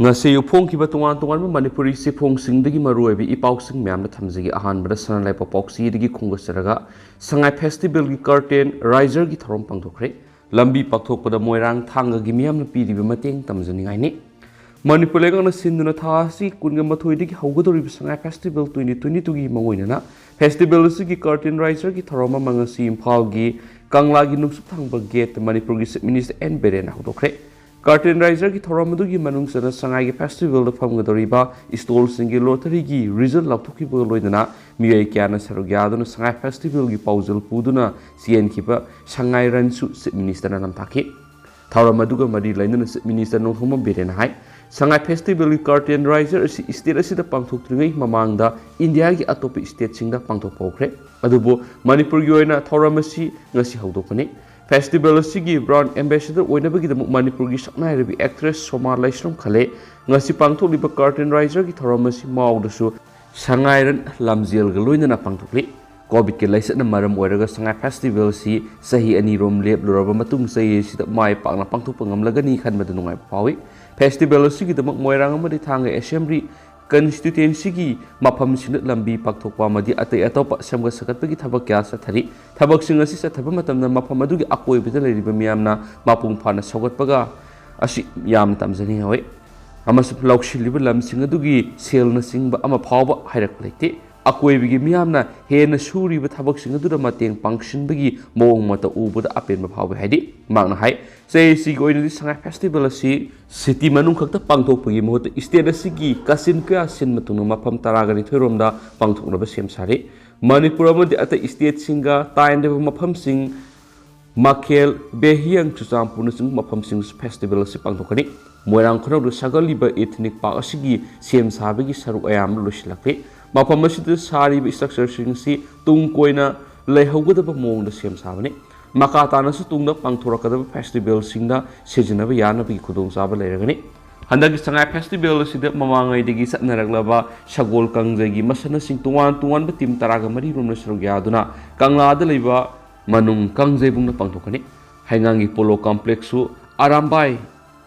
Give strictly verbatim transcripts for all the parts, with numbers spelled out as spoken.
ꯉꯁꯤ ꯐꯣꯡꯈꯤꯕ ꯇꯣꯉꯥꯟ ꯇꯣꯉꯥꯟꯕ ꯃꯅꯤꯄꯨꯔꯤ ꯆꯦꯐꯣꯡꯁꯤꯡꯗꯒꯤ ꯃꯔꯨꯑꯣꯏꯕ ꯏ ꯄꯥꯎꯁꯤꯡ ꯃꯌꯥꯝꯗ ꯊꯝꯖꯒꯦ꯫ ꯑꯍꯥꯟꯕꯗ ꯁꯅꯥ ꯂꯩꯕꯥꯛ ꯄꯥꯎꯆꯦꯗꯒꯤ ꯈꯣꯝꯒꯠꯆꯔꯒ, ꯁꯉꯥꯏ ꯐꯦꯁꯇꯤꯚꯦꯜꯒꯤ ꯀꯔꯇꯦꯟ ꯔꯥꯏꯖꯔꯒꯤ ꯊꯧꯔꯝ ꯄꯥꯡꯊꯣꯛꯈ꯭ꯔꯦ꯫ ꯂꯝꯕꯤ ꯄꯥꯛꯊꯣꯛꯄꯗ ꯃꯣꯏꯔꯥꯡ ꯊꯥꯡꯒꯒꯤ ꯃꯤꯌꯥꯝꯅ ꯄꯤꯔꯤꯕ ꯃꯇꯦꯡ ꯇꯝꯖꯅꯤꯡꯉꯥꯏꯅꯤ꯫ ꯃꯅꯤꯄꯨꯔ ꯂꯩꯉꯥꯛꯅ ꯁꯤꯟꯗꯨꯅ ꯊꯥ ꯑꯁꯤ ꯀꯨꯟꯒ ꯃꯥꯊꯣꯏꯗꯒꯤ ꯍꯧꯒꯗꯧꯔꯤꯕ ꯁꯉꯥꯏ ꯐꯦꯁꯇꯤꯚꯦꯜ ꯇ꯭ꯋꯦꯟꯇꯤ ꯇ꯭ꯋꯦꯟꯇꯤ ꯇꯨꯒꯤ ꯃꯥꯡꯑꯣꯏꯅꯅ ꯐꯦꯁꯇꯤꯚꯦꯜ ꯑꯁꯤꯒꯤ ꯀꯔꯇꯦꯟ ꯔꯥꯏꯖꯔꯒꯤ ꯊꯧꯔꯝ ꯑꯃ ꯉꯁꯤ ꯏꯝꯐꯥꯜꯒꯤ ꯀꯪꯂꯥꯒꯤ ꯅꯨꯡꯁꯤꯠ ꯊꯥꯡꯕ ꯒꯦꯠꯇ ꯃꯅꯤꯄꯨꯔꯒꯤ ꯆꯤꯐ ꯃꯤꯅꯤꯁꯇꯔ ꯑꯦꯟ ꯕꯤꯔꯦꯟꯅ ꯍꯧꯗꯣꯛꯈ꯭ꯔꯦ꯫ ꯀꯔꯇꯦꯟ ꯔꯥꯏꯖꯔꯒꯤ ꯊꯧꯔꯝ ꯑꯗꯨꯒꯤ ꯃꯅꯨꯡ ꯆꯟꯅ ꯁꯉꯥꯏꯒꯤ ꯐꯦꯁꯇꯤꯚꯦꯜꯗ ꯐꯝꯒꯗꯧꯔꯤꯕ ꯏꯁꯇꯣꯜꯁꯤꯡꯒꯤ ꯂꯣꯇꯔꯤꯒꯤ ꯔꯤꯖꯜ ꯂꯥꯎꯊꯣꯛꯈꯤꯕꯒ ꯂꯣꯏꯅꯅ ꯃꯤꯑꯣꯏ ꯀꯌꯥꯅ ꯁꯔꯨꯛ ꯌꯥꯗꯨꯅ ꯁꯉꯥꯏ ꯐꯦꯁꯇꯤꯚꯦꯜꯒꯤ ꯄꯥꯎꯖꯦꯜ ꯄꯨꯗꯨꯅ ꯆꯦꯟꯈꯤꯕ ꯁꯉꯥꯏ ꯔꯟꯁꯨ ꯆꯤꯐ ꯃꯤꯅꯤꯁꯇꯔꯅ ꯂꯝꯇꯥꯛꯈꯤ꯫ ꯊꯧꯔꯝ ꯑꯗꯨꯒ ꯃꯔꯤ ꯂꯩꯅꯅ ꯆꯤꯐ ꯃꯤꯅꯤꯁꯇꯔ ꯅꯣꯡꯊꯣꯝꯕꯝ ꯕꯤꯔꯦꯟꯅ ꯍꯥꯏ, ꯁꯉꯥꯏ ꯐꯦꯁꯇꯤꯚꯦꯜꯒꯤ ꯀꯔꯇꯦꯟ ꯔꯥꯏꯖꯔ ꯑꯁꯤ ꯏꯁꯇꯦꯠ ꯑꯁꯤꯗ ꯄꯥꯡꯊꯣꯛꯇ꯭ꯔꯤꯉꯩ ꯃꯃꯥꯡꯗ ꯏꯟꯗꯤꯌꯥꯒꯤ ꯑꯇꯣꯞꯄ ꯏꯁꯇꯦꯠꯁꯤꯡꯗ ꯄꯥꯡꯊꯣꯛꯄ ꯍꯧꯈ꯭ꯔꯦ꯫ ꯑꯗꯨꯕꯨ ꯃꯅꯤꯄꯨꯔꯒꯤ ꯑꯣꯏꯅ ꯊꯧꯔꯝ ꯑꯁꯤ ꯉꯁꯤ ꯍꯧꯗꯣꯛꯄꯅꯤ꯫ ꯐꯦꯁꯇꯤꯚꯦꯜ ꯑꯁꯤꯒꯤ ꯕ꯭ꯔꯥꯟꯗ ꯑꯦꯝꯕꯦꯁꯦꯗꯔ ꯑꯣꯏꯅꯕꯒꯤꯗꯃꯛ ꯃꯅꯤꯄꯨꯔꯒꯤ ꯁꯛꯅꯥꯏꯔꯕꯤ ꯑꯦꯛꯇ꯭ꯔꯦꯁ ꯁꯣꯃꯥ ꯂꯥꯏꯁ꯭ꯔꯝ ꯈꯂꯦ ꯉꯁꯤ ꯄꯥꯡꯊꯣꯛꯂꯤꯕ ꯀꯔꯇꯦꯟ ꯔꯥꯏꯖꯔꯒꯤ ꯊꯧꯔꯝ ꯑꯁꯤ ꯃꯥꯎꯗꯁꯨ ꯁꯉꯥꯏꯔꯟ ꯂꯝꯖꯦꯜꯒ ꯂꯣꯏꯅꯅ ꯄꯥꯡꯊꯣꯛꯂꯤ꯫ ꯀꯣꯚꯤꯗꯀꯤ ꯂꯥꯏꯆꯠꯅ ꯃꯔꯝ ꯑꯣꯏꯔꯒ ꯁꯉꯥꯏ ꯐꯦꯁꯇꯤꯚꯦꯜ ꯑꯁꯤ ꯆꯍꯤ ꯑꯅꯤꯔꯣꯝ ꯂꯦꯞꯂꯨꯔꯕ ꯃꯇꯨꯡ ꯆꯍꯤ ꯑꯁꯤꯗ ꯃꯥꯏ ꯄꯥꯛꯅ ꯄꯥꯡꯊꯣꯛꯄ ꯉꯝꯂꯒꯅꯤ ꯈꯟꯕꯗ ꯅꯨꯡꯉꯥꯏꯕ ꯐꯥꯎꯏ꯫ ꯐꯦꯁꯇꯤꯚꯦꯜ ꯑꯁꯤꯒꯤꯗꯃꯛ ꯃꯣꯏꯔꯥꯡ ꯑꯃꯗꯤ ꯊꯥꯡꯒ ꯑꯦꯁꯦꯝꯕ꯭ꯂꯤ ꯀꯟꯁꯇꯤꯇ꯭ꯋꯦꯟꯁꯤꯒꯤ ꯃꯐꯝꯁꯤꯡꯗ ꯂꯝꯕꯤ ꯄꯥꯛꯊꯣꯛꯄ ꯑꯃꯗꯤ ꯑꯇꯩ ꯑꯇꯣꯞꯄ ꯁꯦꯝꯒꯠ ꯁꯥꯒꯠꯄꯒꯤ ꯊꯕꯛ ꯀꯌꯥ ꯆꯠꯊꯔꯤ꯫ ꯊꯕꯛꯁꯤꯡ ꯑꯁꯤ ꯆꯠꯊꯕ ꯃꯇꯝꯗ ꯃꯐꯝ ꯑꯗꯨꯒꯤ ꯑꯀꯣꯏꯕꯗ ꯂꯩꯔꯤꯕ ꯃꯤꯌꯥꯝꯅ ꯃꯄꯨꯡ ꯐꯥꯅ ꯁꯧꯒꯠꯄꯒ ꯑꯁꯤ ꯌꯥꯝꯅ ꯇꯝꯖꯅꯤꯡꯍꯧꯏ꯫ ꯑꯃꯁꯨꯡ ꯂꯧꯁꯤꯜꯂꯤꯕ ꯂꯝꯁꯤꯡ ꯑꯗꯨꯒꯤ ꯁꯦꯜꯅꯆꯤꯡꯕ ꯑꯃ ꯐꯥꯎꯕ ꯍꯥꯏꯔꯛꯄ ꯂꯩꯇꯦ꯫ ꯑꯀꯣꯏꯕꯒꯤ ꯃꯤꯌꯥꯝꯅ ꯍꯦꯟꯅ ꯁꯨꯔꯤꯕ ꯊꯕꯛꯁꯤꯡ ꯑꯗꯨꯗ ꯃꯇꯦꯡ ꯄꯥꯡꯁꯤꯟꯕꯒꯤ ꯃꯑꯣꯡ ꯃꯇꯧ ꯎꯕꯗ ꯑꯄꯦꯟꯕ ꯐꯥꯎꯏ ꯍꯥꯏꯗꯤ ꯃꯍꯥꯛꯅ ꯍꯥꯏ꯫ ꯆꯍꯤꯁꯤꯒꯤ ꯑꯣꯏꯅꯗꯤ ꯁꯉꯥꯏ ꯐꯦꯁꯇꯤꯚꯦꯜ ꯑꯁꯤ ꯁꯤꯇꯤ ꯃꯅꯨꯡ ꯈꯛꯇ ꯄꯥꯡꯊꯣꯛꯄꯒꯤ ꯃꯍꯨꯠꯇ ꯏꯁꯇꯦꯠ ꯑꯁꯤꯒꯤ ꯀꯥꯆꯤꯟ ꯀꯣꯌꯥ ꯁꯤꯟꯕ ꯊꯨꯡꯅ ꯃꯐꯝ ꯇꯔꯥꯒ ꯅꯤꯊꯣꯏ ꯔꯣꯝꯗ ꯄꯥꯡꯊꯣꯛꯅꯕ ꯁꯦꯝ ꯁꯥꯔꯤ꯫ ꯃꯅꯤꯄꯨꯔ ꯑꯃꯗꯤ ꯑꯇꯩ ꯏꯁꯇꯦꯠꯁꯤꯡꯒ ꯇꯥꯏꯅꯔꯕ ꯃꯐꯝꯁꯤꯡ ꯃꯈꯦꯜ, ꯕꯦꯍꯤꯌꯪ, ꯆꯨꯔꯆꯥꯟꯄꯨꯔꯅꯆꯤꯡꯕ ꯃꯐꯝꯁꯤꯡꯗꯁꯨ ꯐꯦꯁꯇꯤꯚꯦꯜ ꯑꯁꯤ ꯄꯥꯡꯊꯣꯛꯀꯅꯤ꯫ ꯃꯣꯏꯔꯥꯡ ꯈꯨꯅꯧꯗ ꯁꯥꯒꯠꯂꯤꯕ ꯏꯊꯅꯤꯛ ꯄꯥꯔꯛ ꯑꯁꯤꯒꯤ ꯁꯦꯝ ꯁꯥꯕꯒꯤ ꯁꯔꯨꯛ ꯑꯌꯥꯝꯕ ꯂꯣꯏꯁꯤꯜꯂꯛꯂꯤ꯫ ꯃꯐꯝ ꯑꯁꯤꯗ ꯁꯥꯔꯤꯕ ꯏꯁꯇ꯭ꯔꯛꯆꯔꯁꯤꯡ ꯑꯁꯤ ꯇꯨꯡ ꯀꯣꯏꯅ ꯂꯩꯍꯧꯒꯗꯕ ꯃꯑꯣꯡꯗ ꯁꯦꯝ ꯁꯥꯕꯅꯤ꯫ ꯃꯈꯥ ꯇꯥꯅꯁꯨ ꯇꯨꯡꯗ ꯄꯥꯡꯊꯣꯔꯛꯀꯗꯕ ꯐꯦꯁꯇꯤꯚꯦꯜꯁꯤꯡꯗ ꯁꯤꯖꯤꯟꯅꯕ ꯌꯥꯅꯕꯒꯤ ꯈꯨꯗꯣꯡꯆꯥꯕ ꯂꯩꯔꯒꯅꯤ꯫ ꯍꯟꯗꯛꯀꯤ ꯁꯉꯥꯏ ꯐꯦꯁꯇꯤꯚꯦꯜ ꯑꯁꯤꯗ ꯃꯃꯥꯡꯉꯩꯗꯒꯤ ꯆꯠꯅꯔꯛꯂꯕ ꯁꯒꯣꯜ ꯀꯥꯡꯖꯩꯒꯤ ꯃꯁꯥꯟꯅꯁꯤꯡ ꯇꯣꯉꯥꯟ ꯇꯣꯉꯥꯟꯕ ꯇꯤꯝ ꯇꯔꯥꯒ ꯃꯔꯤ ꯔꯣꯝꯅ ꯁꯔꯨꯛ ꯌꯥꯗꯨꯅ ꯀꯪꯂꯥꯗ ꯂꯩꯕ ꯃꯅꯨꯡ ꯀꯥꯡꯖꯩꯕꯨꯡꯗ ꯄꯥꯡꯊꯣꯛꯀꯅꯤ꯫ ꯍꯩꯉꯥꯡꯒꯤ ꯄꯣꯂꯣ ꯀꯝꯄ꯭ꯂꯦꯛꯁꯁꯨ ꯑꯔꯥꯝꯕꯥꯏ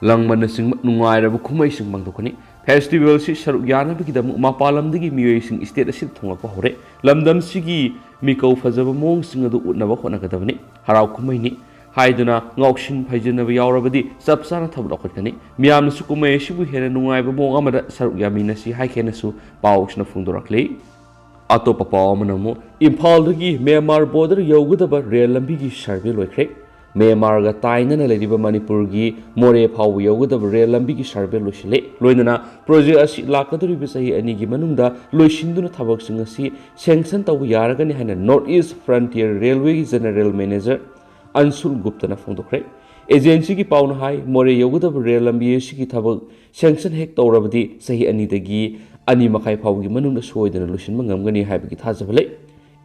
ꯂꯥꯡꯕꯟꯅꯆꯤꯡꯕ ꯅꯨꯡꯉꯥꯏꯔꯕ ꯀꯨꯝꯍꯩꯁꯤꯡ ꯄꯥꯡꯊꯣꯛꯀꯅꯤ꯫ ꯐꯦꯁꯇꯤꯚꯦꯜꯁꯤ ꯁꯔꯨꯛ ꯌꯥꯅꯕꯒꯤꯗꯃꯛ ꯃꯄꯥꯟ ꯂꯝꯗꯒꯤ ꯃꯤꯑꯣꯏꯁꯤꯡ ꯁ꯭ꯇꯦꯠ ꯑꯁꯤꯗ ꯊꯨꯡꯂꯛꯄ ꯍꯧꯔꯦ꯫ ꯂꯝꯗꯝꯁꯤꯒꯤ ꯃꯤꯀꯧ ꯐꯖꯕ ꯃꯑꯣꯡꯁꯤꯡ ꯑꯗꯨ ꯎꯠꯅꯕ ꯍꯣꯠꯅꯒꯗꯕꯅꯤ꯫ ꯍꯔꯥꯎ ꯀꯨꯝꯍꯩꯅꯤ ꯍꯥꯏꯗꯨꯅ ꯉꯥꯎꯁꯤꯟ ꯐꯩꯖꯤꯟꯅꯕ ꯌꯥꯎꯔꯕꯗꯤ ꯆꯞ ꯆꯥꯅ ꯊꯕꯛ ꯂꯧꯈꯠꯀꯅꯤ꯫ ꯃꯤꯌꯥꯝꯅꯁꯨ ꯀꯨꯝꯍꯩ ꯑꯁꯤꯕꯨ ꯍꯦꯟꯅ ꯅꯨꯡꯉꯥꯏꯕ ꯃꯑꯣꯡ ꯑꯃꯗ ꯁꯔꯨꯛ ꯌꯥꯃꯤꯟꯅꯁꯤ ꯍꯥꯏꯈꯦꯅꯁꯨ ꯄꯥꯎꯁꯤꯅ ꯐꯣꯡꯗꯣꯔꯛꯂꯤ꯫ ꯑꯇꯣꯞꯄ ꯄꯥꯎ ꯑꯃꯅ ꯑꯃꯨꯛ ꯏꯝꯐꯥꯜꯗꯒꯤ ꯃ꯭ꯌꯥꯟꯃꯥꯔ ꯕꯣꯔꯗꯔ ꯌꯧꯒꯗꯕ ꯔꯦꯜ ꯂꯝꯕꯤꯒꯤ ꯁꯔꯚꯦ ꯂꯣꯏꯈ꯭ꯔꯦ꯫ ꯃ꯭ꯌꯥꯟꯃꯥꯔꯒ ꯇꯥꯏꯅꯅ ꯂꯩꯔꯤꯕ ꯃꯅꯤꯄꯨꯔꯒꯤ ꯃꯣꯔꯦ ꯐꯥꯎꯕ ꯌꯧꯒꯗꯕ ꯔꯦꯜ ꯂꯝꯕꯤꯒꯤ ꯁꯔꯚꯦ ꯂꯣꯏꯁꯤꯜꯂꯦ꯫ ꯂꯣꯏꯅꯅ ꯄ꯭ꯔꯣꯖꯦꯛ ꯑꯁꯤ ꯂꯥꯛꯀꯗꯧꯔꯤꯕ ꯆꯍꯤ ꯑꯅꯤꯒꯤ ꯃꯅꯨꯡꯗ ꯂꯣꯏꯁꯤꯟꯗꯨꯅ ꯊꯕꯛꯁꯤꯡ ꯑꯁꯤ ꯁꯦꯡꯁꯟ ꯇꯧꯕ ꯌꯥꯔꯒꯅꯤ ꯍꯥꯏꯅ ꯅꯣꯔꯠ ꯏꯁ ꯐ꯭ꯔꯟꯇꯤꯌꯔ ꯔꯦꯜꯋꯦꯒꯤ ꯖꯦꯅꯔꯦꯜ ꯃꯦꯅꯦꯖꯔ ꯑꯟꯁꯨꯜ ꯒꯨꯞꯇꯅ ꯐꯣꯡꯗꯣꯛꯈ꯭ꯔꯦ꯫ ꯑꯦꯖꯦꯟꯁꯤꯒꯤ ꯄꯥꯎꯅ ꯍꯥꯏ, ꯃꯣꯔꯦ ꯌꯧꯒꯗꯕ ꯔꯦꯜ ꯂꯝꯕꯤ ꯑꯁꯤꯒꯤ ꯊꯕꯛ ꯁꯦꯡꯁꯟ ꯍꯦꯛ ꯇꯧꯔꯕꯗꯤ ꯆꯍꯤ ꯑꯅꯤꯗꯒꯤ ꯑꯅꯤ ꯃꯈꯥꯏ ꯐꯥꯎꯕꯒꯤ ꯃꯅꯨꯡꯗ ꯁꯣꯏꯗꯅ ꯂꯣꯏꯁꯤꯟꯕ ꯉꯝꯒꯅꯤ ꯍꯥꯏꯕꯒꯤ ꯊꯥꯖꯕ ꯂꯩ꯫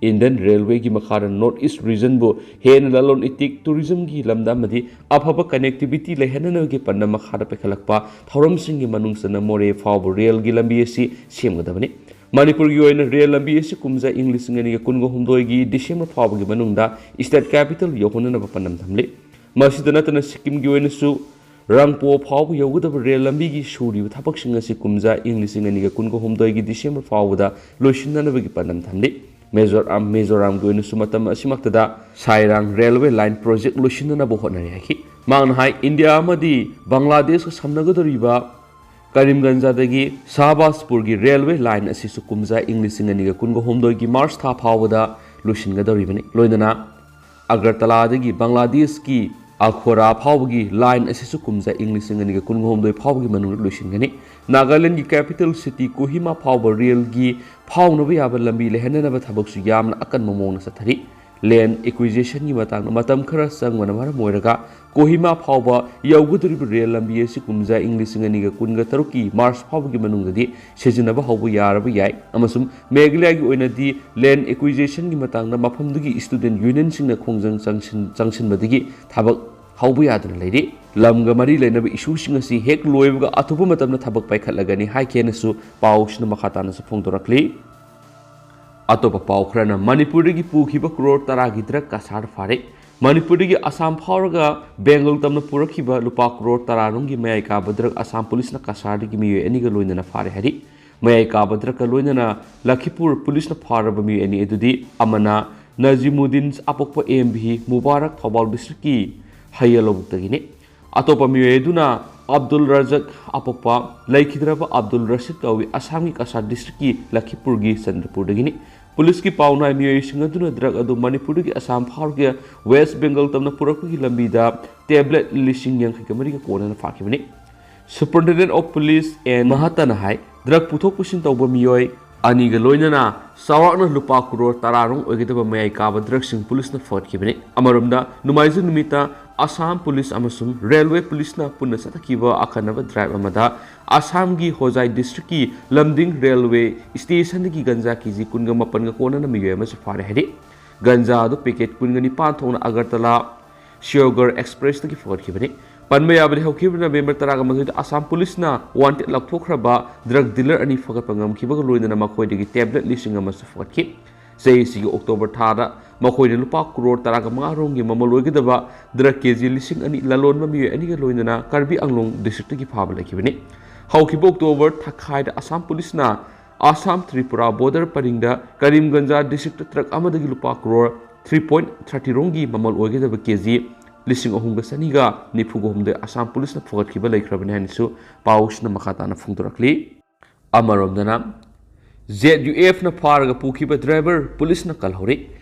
ꯏꯟꯗꯤꯌꯟ ꯔꯦꯜꯋꯦꯒꯤ ꯃꯈꯥꯗ ꯅꯣꯔꯠ ꯏꯁ ꯔꯤꯖꯟꯕꯨ ꯍꯦꯟꯅ ꯂꯂꯣꯟ ꯏꯇꯤꯛ, ꯇꯨꯔꯤꯖꯝꯒꯤ ꯂꯝꯗ ꯑꯃꯗꯤ ꯑꯐꯕ ꯀꯅꯦꯛꯇꯤꯚꯤꯇꯤ ꯂꯩꯍꯟꯅꯅꯕꯒꯤ ꯄꯥꯟꯗꯝ ꯃꯈꯥꯗ ꯄꯥꯏꯈꯠꯂꯛꯄ ꯊꯧꯔꯝꯁꯤꯡꯒꯤ ꯃꯅꯨꯡ ꯆꯟꯅ ꯃꯣꯔꯦ ꯐꯥꯎꯕ ꯔꯦꯜꯒꯤ ꯂꯝꯕꯤ ꯑꯁꯤ ꯁꯦꯝꯒꯗꯕꯅꯤ꯫ ꯃꯅꯤꯄꯨꯔꯒꯤ ꯑꯣꯏꯅ ꯔꯦꯜ ꯂꯝꯕꯤ ꯑꯁꯤ ꯀꯨꯝꯖꯥ ꯏꯪ ꯂꯤꯁꯤꯡ ꯑꯅꯤꯒ ꯀꯨꯟꯒ ꯍꯨꯝꯗꯣꯏꯒꯤ ꯗꯤꯁꯦꯝꯕꯔ ꯐꯥꯎꯕꯒꯤ ꯃꯅꯨꯡꯗ ꯁ꯭ꯇꯦꯠ ꯀꯦꯄꯤꯇꯜ ꯌꯧꯍꯟꯅꯅꯕ ꯄꯥꯟꯗꯝ ꯊꯝꯂꯤ꯫ ꯃꯁꯤꯗ ꯅꯠꯇꯅ ꯁꯤꯛꯀꯤꯝꯒꯤ ꯑꯣꯏꯅꯁꯨ ꯔꯪꯄꯣ ꯐꯥꯎꯕ ꯌꯧꯒꯗꯕ ꯔꯦꯜ ꯂꯝꯕꯤꯒꯤ ꯁꯨꯔꯤꯕ ꯊꯕꯛꯁꯤꯡ ꯑꯁꯤ ꯀꯨꯝꯖꯥ ꯏꯪ ꯂꯤꯁꯤꯡ ꯑꯅꯤꯒ ꯀꯨꯟꯒ ꯍꯨꯝꯗꯣꯏꯒꯤ ꯗꯤꯁꯦꯝꯕꯔ ꯐꯥꯎꯕꯗ ꯂꯣꯏꯁꯤꯟꯅꯅꯕꯒꯤ ꯄꯥꯟꯗꯝ ꯊꯝꯂꯤ꯫ ꯃꯤꯖꯣꯔꯥꯝ, ꯃꯤꯖꯣꯔꯥꯝꯒꯤ ꯑꯣꯏꯅꯁꯨ ꯃꯇꯝ ꯑꯁꯤꯃꯛꯇꯗ ꯁꯥꯏꯔꯥꯡ ꯔꯦꯜꯋꯦ ꯂꯥꯏꯟ ꯄ꯭ꯔꯣꯖꯦꯛ ꯂꯣꯏꯁꯤꯟꯅꯅꯕ ꯍꯣꯠꯅꯔꯤ ꯍꯥꯏꯈꯤ꯫ ꯃꯍꯥꯛꯅ ꯍꯥꯏ, ꯏꯟꯗꯤꯌꯥ ꯑꯃꯗꯤ ꯕꯪꯒ꯭ꯂꯥꯗꯦꯁꯀ ꯁꯝꯅꯒꯗꯧꯔꯤꯕ ꯀꯔꯤꯝꯒꯟꯖꯗꯒꯤ ꯁꯥꯍꯕꯥꯖꯄꯨꯔꯒꯤ ꯔꯦꯜꯋꯦ ꯂꯥꯏꯟ ꯑꯁꯤꯁꯨ ꯀꯨꯝꯖꯥ ꯏꯪ ꯂꯤꯁꯤꯡ ꯑꯅꯤꯒ ꯀꯨꯟꯒ ꯍꯨꯝꯗꯣꯏꯒꯤ ꯃꯥꯔꯆ ꯊꯥ ꯐꯥꯎꯕꯗ ꯂꯣꯏꯁꯤꯟꯒꯗꯧꯔꯤꯕꯅꯤ꯫ ꯂꯣꯏꯅꯅ ꯑꯒꯔꯇꯂꯥꯗꯒꯤ ꯕꯪꯒ꯭ꯂꯥꯗꯦꯁꯀꯤ ꯑꯈꯣꯔꯥ ꯐꯥꯎꯕꯒꯤ ꯂꯥꯏꯟ ꯑꯁꯤꯁꯨ ꯀꯨꯝꯖꯥ ꯏꯪ ꯂꯤꯁꯤꯡ ꯑꯅꯤꯒ ꯀꯨꯟꯒ ꯍꯨꯝꯗꯣꯏ ꯐꯥꯎꯕꯒꯤ ꯃꯅꯨꯡꯗ ꯂꯣꯏꯁꯤꯟꯒꯅꯤ꯫ ꯅꯥꯒꯥꯂꯦꯟꯒꯤ ꯀꯦꯄꯤꯇꯦꯜ ꯁꯤꯇꯤ ꯀꯣꯍꯤꯃꯥ ꯐꯥꯎꯕ ꯔꯦꯜꯒꯤ ꯐꯥꯎꯅꯕ ꯌꯥꯕ ꯂꯝꯕꯤ ꯂꯩꯍꯟꯅꯅꯕ ꯊꯕꯛꯁꯨ ꯌꯥꯝꯅ ꯑꯀꯟꯕ ꯃꯑꯣꯡꯗ ꯆꯠꯊꯔꯤ꯫ ꯂꯦꯟ ꯑꯦꯀ꯭ꯋꯤꯖꯤꯁꯟꯒꯤ ꯃꯇꯥꯡꯗ ꯃꯇꯝ ꯈꯔ ꯆꯪꯕꯅ ꯃꯔꯝ ꯑꯣꯏꯔꯒ ꯀꯣꯍꯤꯃꯥ ꯐꯥꯎꯕ ꯌꯧꯒꯗꯧꯔꯤꯕ ꯔꯦꯜ ꯂꯝꯕꯤ ꯑꯁꯤ ꯀꯨꯝꯖꯥ ꯏꯪ ꯂꯤꯁꯤꯡ ꯑꯅꯤꯒ ꯀꯨꯟꯒ ꯇꯔꯨꯛꯀꯤ ꯃꯥꯔꯆ ꯐꯥꯎꯕꯒꯤ ꯃꯅꯨꯡꯗꯗꯤ ꯁꯤꯖꯤꯟꯅꯕ ꯍꯧꯕ ꯌꯥꯔꯕ ꯌꯥꯏ ꯑꯃꯁꯨꯡ ꯃꯦꯘꯥꯂꯌꯥꯒꯤ ꯑꯣꯏꯅꯗꯤ ꯂꯦꯟ ꯑꯦꯀ꯭ꯋꯤꯖꯤꯁꯟꯒꯤ ꯃꯇꯥꯡꯗ ꯃꯐꯝꯗꯨꯒꯤ ꯁ꯭ꯇꯨꯗꯦꯟ ꯌꯨꯅꯤꯌꯟꯁꯤꯡꯅ ꯈꯣꯡꯖꯪ ꯆꯪꯁꯤꯟ-, ꯆꯪꯁꯤꯟꯕꯗꯒꯤ ꯊꯕꯛ ꯍꯧꯕ ꯌꯥꯗꯅ ꯂꯩꯔꯤ꯫ ꯂꯝꯒ ꯃꯔꯤ ꯂꯩꯅꯕ ꯏꯁꯨꯁꯤꯡ ꯑꯁꯤ ꯍꯦꯛ ꯂꯣꯏꯕꯒ ꯑꯊꯨꯕ ꯃꯇꯝꯗ ꯊꯕꯛ ꯄꯥꯏꯈꯠꯂꯒꯅꯤ ꯍꯥꯏꯈꯤꯅꯁꯨ ꯄꯥꯎꯁꯤꯅ ꯃꯈꯥ ꯇꯥꯅꯁꯨ ꯐꯣꯡꯗꯣꯔꯛꯂꯤ꯫ ꯑꯇꯣꯞꯄ ꯄꯥꯎ ꯈꯔꯅ ꯃꯅꯤꯄꯨꯔꯗꯒꯤ ꯄꯨꯈꯤꯕ ꯀ꯭ꯔꯣꯔ ꯇꯔꯥꯒꯤ ꯗ꯭ꯔꯒ ꯀꯁꯥꯔ ꯐꯥꯔꯦ꯫ ꯃꯅꯤꯄꯨꯔꯗꯒꯤ ꯑꯁꯥꯝ ꯐꯥꯎꯔꯒ ꯕꯦꯡꯒꯜ ꯇꯝꯅ ꯄꯨꯔꯛꯈꯤꯕ ꯂꯨꯄꯥ ꯀ꯭ꯔꯣꯔ ꯇꯔꯥ ꯔꯣꯝꯒꯤ ꯃꯌꯥꯏ ꯀꯥꯕ ꯗ꯭ꯔꯒ ꯑꯁꯥꯝ ꯄꯨꯂꯤꯁꯅ ꯀꯁꯥꯔꯗꯒꯤ ꯃꯤꯑꯣꯏ ꯑꯅꯤꯒ ꯂꯣꯏꯅꯅ ꯐꯥꯔꯦ ꯍꯥꯏꯔꯤ꯫ ꯃꯌꯥꯏ ꯀꯥꯕ ꯗ꯭ꯔꯒꯀ ꯂꯣꯏꯅꯅ ꯂꯈꯤꯄꯨꯔ ꯄꯨꯂꯤꯁꯅ ꯐꯥꯔꯕ ꯃꯤꯑꯣꯏ ꯑꯅꯤ ꯑꯗꯨꯗꯤ ꯑꯃꯅ ꯅꯖꯤꯃꯨꯗꯤꯟ ꯑꯄꯣꯛꯄ ꯑꯦꯝ ꯚꯤ ꯃꯨꯕꯥꯔꯛ ꯊꯧꯕꯥꯜ ꯗꯤꯁꯇ꯭ꯔꯤꯛꯀꯤ ꯍꯩꯌ ꯂꯧꯕꯨꯛꯇꯒꯤꯅꯤ꯫ ꯑꯇꯣꯞꯄ ꯃꯤꯑꯣꯏ ꯑꯗꯨꯅ ꯑꯕꯗꯨꯜ ꯔꯖꯛ ꯑꯄꯣꯛꯄ ꯂꯩꯈꯤꯗ꯭ꯔꯕ ꯑꯕꯗꯨꯜ ꯔꯁꯤꯗ ꯀꯧꯏ, ꯑꯁꯥꯝꯒꯤ ꯀꯁꯥꯔ ꯗꯤꯁꯇ꯭ꯔꯤꯛꯀꯤ ꯂꯈꯤꯄꯨꯔꯒꯤ ꯆꯟꯗ꯭ꯔꯄꯨꯔꯗꯒꯤꯅꯤ꯫ ꯄꯨꯂꯤꯁꯀꯤ ꯄꯥꯎꯅꯥꯏ ꯃꯤꯑꯣꯏꯁꯤꯡ ꯑꯗꯨꯅ ꯗ꯭ꯔꯒ ꯑꯗꯨ ꯃꯅꯤꯄꯨꯔꯗꯒꯤ ꯑꯁꯥꯝ ꯐꯥꯎꯔꯒ ꯋꯦꯁ ꯕꯦꯡꯒꯜ ꯇꯝꯅ ꯄꯨꯔꯛꯄꯒꯤ ꯂꯝꯕꯤꯗ ꯇꯦꯕ꯭ꯂꯦꯠ ꯂꯤꯁꯤꯡ ꯌꯥꯡꯈꯩꯒ ꯃꯔꯤꯒ ꯀꯣꯟꯅꯅ ꯐꯥꯈꯤꯕꯅꯤ꯫ Superintendent of Police ꯑꯦꯟ ꯃꯍꯥꯇꯅ ꯍꯥꯏ, ꯗ꯭ꯔꯒ ꯄꯨꯊꯣꯛ ꯄꯨꯁꯤꯟ ꯇꯧꯕ ꯃꯤꯑꯣꯏ ꯑꯅꯤꯒ ꯂꯣꯏꯅꯅ ꯆꯥꯎꯔꯥꯛꯅ ꯂꯨꯄꯥ ꯀ꯭ꯔꯣꯔ ꯇꯔꯥ ꯔꯣꯝ ꯑꯣꯏꯒꯗꯕ ꯃꯌꯥꯏ ꯀꯥꯕ ꯗ꯭ꯔꯒꯁꯤꯡ ꯄꯨꯂꯤꯁꯅ ꯐꯒꯠꯈꯤꯕꯅꯤ꯫ ꯑꯃꯔꯣꯝꯗ, ꯅꯣꯡꯃꯥꯏꯖꯤꯡ ꯅꯨꯃꯤꯠꯇ ꯑꯁꯥꯝ ꯄꯨꯂꯤꯁ ꯑꯃꯁꯨꯡ ꯔꯦꯜꯋꯦ ꯄꯨꯂꯤꯁꯅ ꯄꯨꯟꯅ ꯆꯠꯊꯈꯤꯕ ꯑꯈꯟꯅꯕ ꯗ꯭ꯔꯥꯏꯚ ꯑꯃꯗ ꯑꯁꯥꯝꯒꯤ ꯍꯣꯖꯥꯏ ꯗꯤꯁꯇ꯭ꯔꯤꯛꯀꯤ ꯂꯝꯗꯤꯡ ꯔꯦꯜꯋꯦ ꯁ꯭ꯇꯦꯁꯟꯗꯒꯤ ꯒꯟꯖꯥ ꯀꯦꯖꯤ ꯀꯨꯟꯒ ꯃꯥꯄꯟꯒ ꯀꯣꯟꯅꯅ ꯃꯤꯑꯣꯏ ꯑꯃꯁꯨ ꯐꯥꯔꯦ ꯍꯥꯏꯔꯤ꯫ ꯒꯟꯖꯥ ꯑꯗꯨ ꯄꯦꯀꯦꯠ ꯀꯨꯟꯒ ꯅꯤꯄꯥꯟ ꯊꯣꯛꯅ ꯑꯒꯔꯇꯂꯥ ꯁꯤꯌꯣꯒꯔ ꯑꯦꯛꯁꯄ꯭ꯔꯦꯁꯇꯒꯤ ꯐꯒꯠꯈꯤꯕꯅꯤ꯫ ꯄꯟꯕ ꯌꯥꯕꯗꯤ, ꯍꯧꯈꯤꯕ ꯅꯕꯦꯝꯕꯔ ꯇꯔꯥꯒ ꯃꯥꯊꯣꯏꯗ ꯑꯁꯥꯝ ꯄꯨꯂꯤꯁꯅ ꯋꯥꯟꯇꯦꯗ ꯂꯧꯊꯣꯛꯈ꯭ꯔꯕ ꯗ꯭ꯔꯒ ꯗꯤꯂꯔ ꯑꯅꯤ ꯐꯒꯠꯄ ꯉꯝꯈꯤꯕꯒ ꯂꯣꯏꯅꯅ ꯃꯈꯣꯏꯗꯒꯤ ꯇꯦꯕ꯭ꯂꯦꯠ ꯂꯤꯁꯤꯡ ꯑꯃꯁꯨ ꯐꯒꯠꯈꯤ꯫ ꯆꯍꯤ ꯑꯁꯤꯒꯤ ꯑꯣꯛꯇꯣꯕꯔ ꯊꯥꯗ ꯃꯈꯣꯏꯅ ꯂꯨꯄꯥ ꯀ꯭ꯔꯣꯔ ꯇꯔꯥꯒ ꯃꯉꯥ ꯔꯣꯝꯒꯤ ꯃꯃꯜ ꯑꯣꯏꯒꯗꯕ ꯗ꯭ꯔꯒ ꯀꯦꯖꯤ ꯂꯤꯁꯤꯡ ꯑꯅꯤ ꯂꯂꯣꯟꯕ ꯃꯤꯑꯣꯏ ꯑꯅꯤꯒ ꯂꯣꯏꯅꯅ ꯀꯥꯔꯕꯤ ꯑꯪꯂꯣꯡ ꯗꯤꯁꯇ꯭ꯔꯤꯛꯇꯒꯤ ꯐꯥꯕ ꯂꯩꯈꯤꯕꯅꯤ꯫ ꯍꯧꯈꯤꯕ ꯑꯣꯛꯇꯣꯕꯔ ꯊꯥꯈꯥꯏꯗ ꯑꯁꯥꯝ ꯄꯨꯂꯤꯁꯅ ꯑꯁꯥꯝ ꯇ꯭ꯔꯤꯄꯨꯔꯥ ꯕꯣꯔꯗꯔ ꯄꯔꯤꯡꯗ ꯀꯔꯤꯝꯒꯟꯖ ꯗꯤꯁꯇ꯭ꯔꯤꯛꯇ ꯇ꯭ꯔꯛ ꯑꯃꯗꯒꯤ ꯂꯨꯄꯥ ꯀ꯭ꯔꯣꯔ ꯊ꯭ꯔꯤ ꯄꯣꯏꯟꯠ ꯊꯥꯔꯇꯤ ꯔꯣꯝꯒꯤ ꯃꯃꯜ ꯑꯣꯏꯒꯗꯕ ꯀꯦꯖꯤ ꯂꯤꯁꯤꯡ ꯑꯍꯨꯝꯒ ꯆꯅꯤꯒ ꯅꯤꯐꯨꯒ ꯍꯨꯝꯗꯣꯏ ꯑꯁꯥꯝ ꯄꯨꯂꯤꯁꯅ ꯐꯒꯠꯈꯤꯕ ꯂꯩꯈ꯭ꯔꯕꯅꯤ ꯍꯥꯏꯅꯁꯨ ꯄꯥꯎꯁꯤꯅ ꯃꯈꯥ ꯇꯥꯅ ꯐꯣꯡꯗꯣꯔꯛꯂꯤ꯫ ꯑꯃꯔꯣꯝꯗꯅ, ꯖꯦꯗ ꯌꯨ ꯑꯦꯐꯅ ꯐꯥꯔꯒ ꯄꯨꯈꯤꯕ ꯗ꯭ꯔꯥꯏꯚꯔ ꯄꯨꯂꯤꯁꯅ ꯀꯜꯍꯧꯔꯤ꯫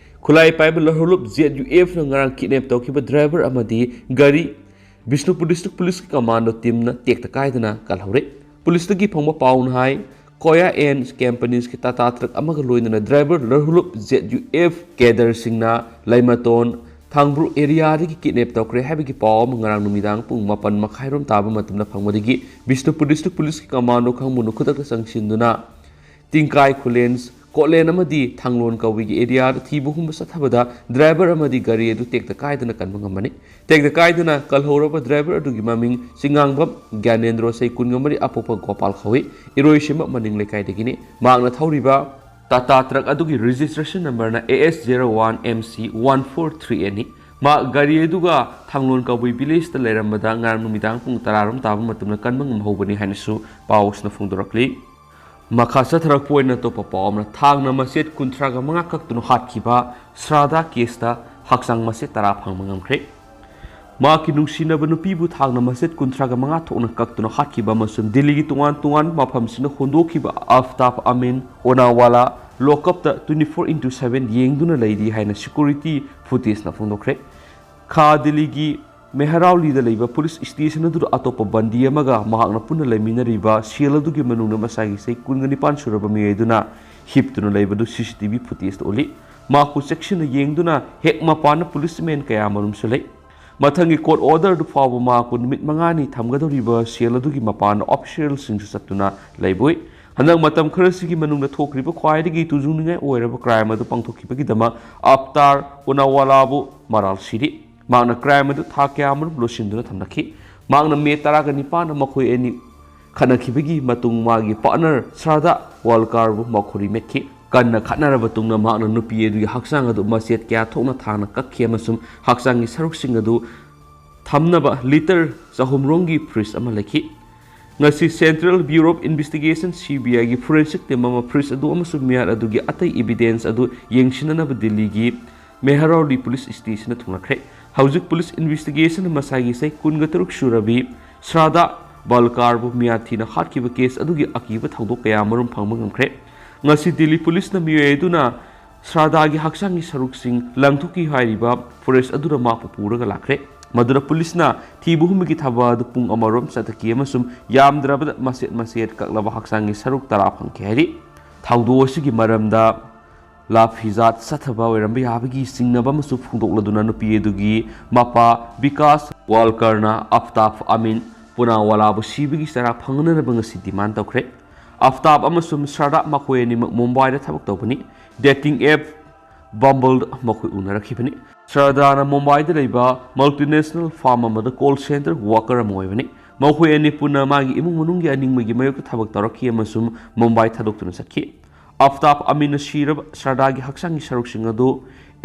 ꯈꯨꯠꯂꯥꯏ ꯄꯥꯏꯕ ꯂꯧꯍꯧꯂꯨꯞ ꯖꯦꯗ ꯌꯨ ꯑꯦꯐꯅ ꯉꯔꯥꯡ ꯀꯤꯗꯅꯦꯞ ꯇꯧꯈꯤꯕ ꯗ꯭ꯔꯥꯏꯚꯔ ꯑꯃꯗꯤ ꯒꯥꯔꯤ ꯕꯤꯁꯅꯨꯄꯨꯔ ꯗꯤꯁꯇ꯭ꯔꯤꯛ ꯄꯨꯂꯤꯁꯀꯤ ꯀꯃꯥꯟꯗꯣ ꯇꯤꯝꯅ ꯇꯦꯛꯇ ꯀꯥꯏꯗꯅ ꯀꯜꯍꯧꯔꯦ꯫ ꯄꯨꯂꯤꯁꯇꯒꯤ ꯐꯪꯕ ꯄꯥꯎꯅ ꯍꯥꯏ, ꯀꯣꯌꯥ ꯑꯦꯟ ꯀꯦꯝꯄꯅꯤꯁꯀꯤ ꯇꯥꯇꯥ ꯇ꯭ꯔꯛ ꯑꯃꯒ ꯂꯣꯏꯅꯅ ꯗ꯭ꯔꯥꯏꯚꯔ ꯂꯧꯍꯧꯂꯨꯞ ꯖꯦꯗ ꯌꯨ ꯑꯦꯐ ꯀꯦꯗꯔꯁꯤꯡꯅ ꯂꯩꯃꯇꯣꯟ ꯊꯥꯡꯕ꯭ꯔꯨ ꯑꯦꯔꯤꯌꯥꯗꯒꯤ ꯀꯤꯗꯅꯦꯞ ꯇꯧꯈ꯭ꯔꯦ ꯍꯥꯏꯕꯒꯤ ꯄꯥꯎ ꯑꯃ ꯉꯔꯥꯡ ꯅꯨꯃꯤꯗꯥꯡ ꯄꯨꯡ ꯃꯥꯄꯟ ꯃꯈꯥꯏꯔꯣꯝ ꯇꯥꯕ ꯃꯇꯝꯗ ꯐꯪꯕꯗꯒꯤ ꯕꯤꯁꯅꯨꯄꯨꯔ ꯗꯤꯁꯇ꯭ꯔꯤꯛ ꯄꯨꯂꯤꯁꯀꯤ ꯀꯃꯥꯟꯗꯣ ꯈꯪꯃꯨꯅ ꯈꯨꯗꯛꯇ ꯆꯪꯁꯤꯟꯗꯨꯅ ꯇꯤꯡꯀꯥꯏ ꯈꯨꯂꯦꯟ, ꯀꯣꯠꯂꯦꯟ ꯑꯃꯗꯤ ꯊꯥꯡꯂꯣꯟ ꯀꯧꯕꯒꯤ ꯑꯦꯔꯤꯌꯥꯗ ꯊꯤꯕ ꯍꯨꯝꯕ ꯆꯠꯊꯕꯗ ꯗ꯭ꯔꯥꯏꯚꯔ ꯑꯃꯗꯤ ꯒꯥꯔꯤ ꯑꯗꯨ ꯇꯦꯛꯇ ꯀꯥꯏꯗꯅ ꯀꯟꯕ ꯉꯝꯕꯅꯤ꯫ ꯇꯦꯛꯇ ꯀꯥꯏꯗꯅ ꯀꯜꯍꯧꯔꯕ ꯗ꯭ꯔꯥꯏꯚꯔ ꯑꯗꯨꯒꯤ ꯃꯃꯤꯡ ꯆꯤꯉꯥꯡꯕꯝ ꯒ꯭ꯌꯥꯅꯦꯟꯗ꯭ꯔꯣ, ꯆꯍꯤ ꯀꯨꯟꯒ ꯃꯔꯤ, ꯑꯄꯣꯛꯄ ꯒꯣꯄꯥꯜ ꯀꯧꯏ꯫ ꯏꯔꯣꯏꯁꯦꯝꯕ ꯃꯅꯤꯡ ꯂꯩꯀꯥꯏꯗꯒꯤꯅꯤ꯫ ꯃꯍꯥꯛꯅ ꯊꯧꯔꯤꯕ ꯇꯥꯇꯥ ꯇ꯭ꯔꯛ ꯑꯗꯨꯒꯤ ꯔꯦꯖꯤꯁꯇ꯭ꯔꯦꯁꯟ ꯅꯝꯕꯔꯅ A S zero one M C one four three ꯑꯦꯠꯅꯤ꯫ ꯃꯍꯥꯛ ꯒꯥꯔꯤ ꯑꯗꯨꯒ ꯊꯥꯡꯂꯣꯟ ꯀꯕꯨꯏ ꯚꯤꯂꯦꯖꯇ ꯂꯩꯔꯝꯕꯗ ꯉꯔꯥꯡ ꯅꯨꯃꯤꯗꯥꯡ ꯄꯨꯡ ꯇꯔꯥꯔꯣꯝ ꯇꯥꯕ ꯃꯇꯝꯗ ꯀꯟꯕ ꯉꯝꯍꯧꯕꯅꯤ ꯍꯥꯏꯅꯁꯨ ꯄꯥꯎ ꯑꯁꯤꯅ ꯐꯣꯡꯗꯣꯔꯛꯂꯤ꯫ ꯃꯈꯥ ꯆꯠꯊꯔꯛꯄ ꯑꯣꯏꯅ ꯑꯇꯣꯞꯄ ꯄꯥꯎ ꯑꯃꯅ, ꯊꯥꯡꯅ ꯃꯆꯦꯠ ꯀꯨꯟꯊ꯭ꯔꯥꯒ ꯃꯉꯥ ꯀꯛꯇꯨꯅ ꯍꯥꯠꯈꯤꯕ ꯁ꯭ꯔꯥꯗꯥ ꯀꯦꯁꯇ ꯍꯛꯆꯥꯡ ꯃꯆꯦꯠ ꯇꯔꯥ ꯐꯪꯕ ꯉꯝꯈ꯭ꯔꯦ꯫ ꯃꯍꯥꯛꯀꯤ ꯅꯨꯡꯁꯤꯅꯕ ꯅꯨꯄꯤꯕꯨ ꯊꯥꯡꯅ ꯃꯆꯦꯠ ꯀꯨꯟꯊ꯭ꯔꯥꯒ ꯃꯉꯥ ꯊꯣꯛꯅ ꯀꯛꯇꯨꯅ ꯍꯥꯠꯈꯤꯕ ꯑꯃꯁꯨꯡ ꯗꯤꯜꯂꯤꯒꯤ ꯇꯣꯉꯥꯟ ꯇꯣꯉꯥꯟꯕ ꯃꯐꯝꯁꯤꯡꯗ ꯍꯣꯟꯗꯣꯛꯈꯤꯕ ꯑꯐꯇꯥꯕ ꯑꯃꯤꯟ ꯄꯨꯅꯥꯋꯥꯂꯥ ꯂꯣꯀꯞꯇ twenty four into seven ꯌꯦꯡꯗꯨꯅ ꯂꯩꯔꯤ ꯍꯥꯏꯅ ꯁꯦꯀ꯭ꯌꯨꯔꯤꯇꯤ ꯐꯨꯇꯦꯖꯅ ꯐꯣꯡꯗꯣꯛꯈ꯭ꯔꯦ꯫ ꯈꯥ ꯗꯤꯜꯂꯤꯒꯤ ꯃꯦꯍꯔꯥꯎꯂꯤꯗ ꯂꯩꯕ ꯄꯨꯂꯤꯁ ꯁ꯭ꯇꯦꯁꯟ ꯑꯗꯨꯗ ꯑꯇꯣꯞꯄ ꯕꯟꯗꯤ ꯑꯃꯒ ꯃꯍꯥꯛꯅ ꯄꯨꯟꯅ ꯂꯩꯃꯤꯟꯅꯔꯤꯕ ꯁꯦꯜ ꯑꯗꯨꯒꯤ ꯃꯅꯨꯡꯗ ꯃꯁꯥꯒꯤ ꯆꯍꯤ ꯀꯨꯟꯒ ꯅꯤꯄꯥꯟ ꯁꯨꯔꯕ ꯃꯤꯑꯣꯏ ꯑꯗꯨꯅ ꯍꯤꯞꯇꯨꯅ ꯂꯩꯕꯗꯨ ꯁꯤ ꯁꯤ ꯇꯤ ꯚꯤ ꯐꯨꯇꯦꯖꯇ ꯎꯠꯂꯤ꯫ ꯃꯍꯥꯛꯄꯨ ꯆꯦꯛꯁꯤꯟꯅ ꯌꯦꯡꯗꯨꯅ ꯍꯦꯛ ꯃꯄꯥꯟꯗ ꯄꯨꯂꯤꯁꯃꯦꯟ ꯀꯌꯥ ꯑꯃꯔꯣꯝꯁꯨ ꯂꯩ꯫ ꯃꯊꯪꯒꯤ ꯀꯣꯔꯠ ꯑꯣꯔꯗꯔꯗꯨ ꯐꯥꯎꯕ ꯃꯍꯥꯛꯄꯨ ꯅꯨꯃꯤꯠ ꯃꯉꯥꯅꯤ ꯊꯝꯒꯗꯧꯔꯤꯕ ꯁꯦꯜ ꯑꯗꯨꯒꯤ ꯃꯄꯥꯟꯗ ꯑꯣꯐꯤꯁꯤꯌꯦꯜꯁꯤꯡꯁꯨ ꯆꯠꯇꯨꯅ ꯂꯩꯕ ꯎꯏ꯫ ꯍꯟꯗꯛ ꯃꯇꯝ ꯈꯔꯁꯤꯒꯤ ꯃꯅꯨꯡꯗ ꯊꯣꯛꯈ꯭ꯔꯤꯕ ꯈ꯭ꯋꯥꯏꯗꯒꯤ ꯇꯨꯖꯨꯡꯅꯤꯡꯉꯥꯏ ꯑꯣꯏꯔꯕ ꯀ꯭ꯔꯥꯏꯝ ꯑꯗꯨ ꯄꯥꯡꯊꯣꯛꯈꯤꯕꯒꯤꯗꯃꯛ ꯑꯐꯇꯥꯕ ꯄꯨꯅꯥꯋꯥꯂꯥꯕꯨ ꯃꯔꯥꯜ ꯁꯤꯔꯤ꯫ ꯃꯍꯥꯛꯅ ꯀ꯭ꯔꯥꯏꯝ ꯑꯗꯨ ꯊꯥ ꯀꯌꯥ ꯑꯃꯔꯣꯝ ꯂꯣꯠꯁꯤꯟꯗꯨꯅ ꯊꯝꯂꯛꯈꯤ꯫ ꯃꯍꯥꯛꯅ ꯃꯦ ꯇꯔꯥꯒ ꯅꯤꯄꯥꯟꯗ ꯃꯈꯣꯏ ꯑꯅꯤ ꯈꯠꯅꯈꯤꯕꯒꯤ ꯃꯇꯨꯡ ꯃꯥꯒꯤ ꯄꯥꯔꯠꯅꯔ ꯁ꯭ꯔꯥꯗꯥ ꯋꯥꯜꯀꯥꯔꯕꯨ ꯃꯈꯣꯔꯤ ꯃꯦꯠꯈꯤ꯫ ꯀꯟꯅ ꯈꯠꯅꯔꯕ ꯇꯨꯡꯗ ꯃꯍꯥꯛꯅ ꯅꯨꯄꯤ ꯑꯗꯨꯒꯤ ꯍꯛꯆꯥꯡ ꯑꯗꯨ ꯃꯆꯦꯠ ꯀꯌꯥ ꯊꯣꯛꯅ ꯊꯥꯡꯅ ꯀꯛꯈꯤ ꯑꯃꯁꯨꯡ ꯍꯛꯆꯥꯡꯒꯤ ꯁꯔꯨꯛꯁꯤꯡ ꯑꯗꯨ ꯊꯝꯅꯕ ꯂꯤꯇꯔ ꯆꯍꯨꯝ ꯔꯣꯝꯒꯤ ꯐ꯭ꯔꯤꯖ ꯑꯃ ꯂꯩꯈꯤ꯫ ꯉꯁꯤ Central Bureau of Investigation, C B I ꯒꯤ forensic team ꯑꯃ ꯐ꯭ꯔꯤꯖ ꯑꯗꯨ ꯑꯃꯁꯨꯡ ꯃꯤꯍꯥꯠ ꯑꯗꯨꯒꯤ ꯑꯇꯩ evidence ꯑꯗꯨ ꯌꯦꯡꯁꯤꯟꯅꯅꯕ ꯗꯤꯜꯂꯤꯒꯤ ꯃꯦꯍꯔꯥꯎꯂꯤ ꯄꯨꯂꯤꯁ ꯁ꯭ꯇꯦꯁꯟꯗ ꯊꯨꯡꯂꯈ꯭ꯔꯦ꯫ ꯍꯧꯖꯤꯛ ꯄꯨꯂꯤꯁ ꯏꯟꯚꯦꯁꯇꯤꯒꯦꯁꯟꯅ ꯃꯁꯥꯒꯤ ꯆꯍꯤ ꯀꯨꯟꯒ ꯇꯔꯨꯛ ꯁꯨꯔꯕꯤ ꯁ꯭ꯔꯥꯗꯥ ꯕꯜꯀꯥꯔꯕꯨ ꯃꯤꯌꯥꯊꯤꯅ ꯍꯥꯠꯈꯤꯕ ꯀꯦꯁ ꯑꯗꯨꯒꯤ ꯑꯀꯤꯕ ꯊꯧꯗꯣꯛ ꯀꯌꯥ ꯑꯃꯔꯣꯝ ꯐꯪꯕ ꯉꯝꯈ꯭ꯔꯦ꯫ ꯉꯁꯤ ꯗꯤꯜꯂꯤ ꯄꯨꯂꯤꯁꯅ ꯃꯤꯑꯣꯏ ꯑꯗꯨꯅ ꯁ꯭ꯔꯥꯗꯥꯒꯤ ꯍꯛꯆꯥꯡꯒꯤ ꯁꯔꯨꯛꯁꯤꯡ ꯂꯪꯊꯣꯛꯈꯤ ꯍꯥꯏꯔꯤꯕ ꯐ꯭ꯔꯤꯖ ꯑꯗꯨꯗ ꯃꯍꯥꯛꯄꯨ ꯄꯨꯔꯒ ꯂꯥꯛꯈ꯭ꯔꯦ꯫ ꯃꯗꯨꯗ ꯄꯨꯂꯤꯁꯅ ꯊꯤꯕ ꯍꯨꯝꯕꯒꯤ ꯊꯕꯛ ꯑꯗꯨ ꯄꯨꯡ ꯑꯃꯔꯣꯝ ꯆꯠꯊꯈꯤ ꯑꯃꯁꯨꯡ ꯌꯥꯝꯗ꯭ꯔꯕꯗ ꯃꯆꯦꯠ ꯃꯆꯦꯠ ꯀꯛꯂꯕ ꯍꯛꯆꯥꯡꯒꯤ ꯁꯔꯨꯛ ꯇꯔꯥ ꯐꯪꯈꯤ ꯍꯥꯏꯔꯤ꯫ ꯊꯧꯗꯣꯛ ꯑꯁꯤꯒꯤ ꯃꯔꯝꯗ ꯂꯥꯐꯤꯖꯥꯠ ꯆꯠꯊꯕ ꯑꯣꯏꯔꯝꯕ ꯌꯥꯕꯒꯤ ꯆꯤꯡꯅꯕ ꯑꯃꯁꯨ ꯐꯣꯡꯗꯣꯛꯂꯗꯨꯅ ꯅꯨꯄꯤ ꯑꯗꯨꯒꯤ ꯃꯄꯥ ꯕꯤꯀꯥꯁ ꯋꯥꯜꯀꯔꯅ ꯑꯐꯇꯥꯕ ꯑꯃꯤꯟ ꯄꯨꯅꯥꯋꯥꯂꯥꯕꯨ ꯁꯤꯕꯒꯤ ꯆꯔꯥ ꯐꯪꯅꯅꯕ ꯉꯁꯤ ꯗꯤꯃꯥꯟ ꯇꯧꯈ꯭ꯔꯦ꯫ ꯑꯐꯇꯥꯕ ꯑꯃꯁꯨꯡ ꯁ꯭ꯔꯥꯗꯥ ꯃꯈꯣꯏ ꯑꯅꯤꯃꯛ ꯃꯨꯝꯕꯥꯏꯗ ꯊꯕꯛ ꯇꯧꯕꯅꯤ꯫ Dating app Bumble ꯃꯈꯣꯏ ꯎꯅꯔꯛꯈꯤꯕꯅꯤ꯫ ꯁ꯭ꯔꯥꯗꯥꯅ ꯃꯨꯝꯕꯥꯏꯗ ꯂꯩꯕ multinational firm ꯑꯃꯗ call center worker ꯑꯃ ꯑꯣꯏꯕꯅꯤ꯫ ꯃꯈꯣꯏ ꯑꯅꯤ ꯄꯨꯟꯅ ꯃꯥꯒꯤ ꯏꯃꯨꯡ ꯃꯅꯨꯡꯒꯤ ꯑꯅꯤꯡꯕꯒꯤ ꯃꯥꯌꯣꯛꯇ ꯊꯕꯛ ꯇꯧꯔꯛꯈꯤ ꯑꯃꯁꯨꯡ ꯃꯨꯝꯕꯥꯏ ꯊꯥꯗꯣꯛꯇꯨꯅ ꯆꯠꯈꯤ꯫ ꯑꯐꯇꯥꯕ ꯑꯃꯤꯟꯅ ꯁꯤꯔꯕ ꯁ꯭ꯔꯥꯗꯥꯒꯤ ꯍꯛꯆꯥꯡꯒꯤ ꯁꯔꯨꯛꯁꯤꯡ ꯑꯗꯨ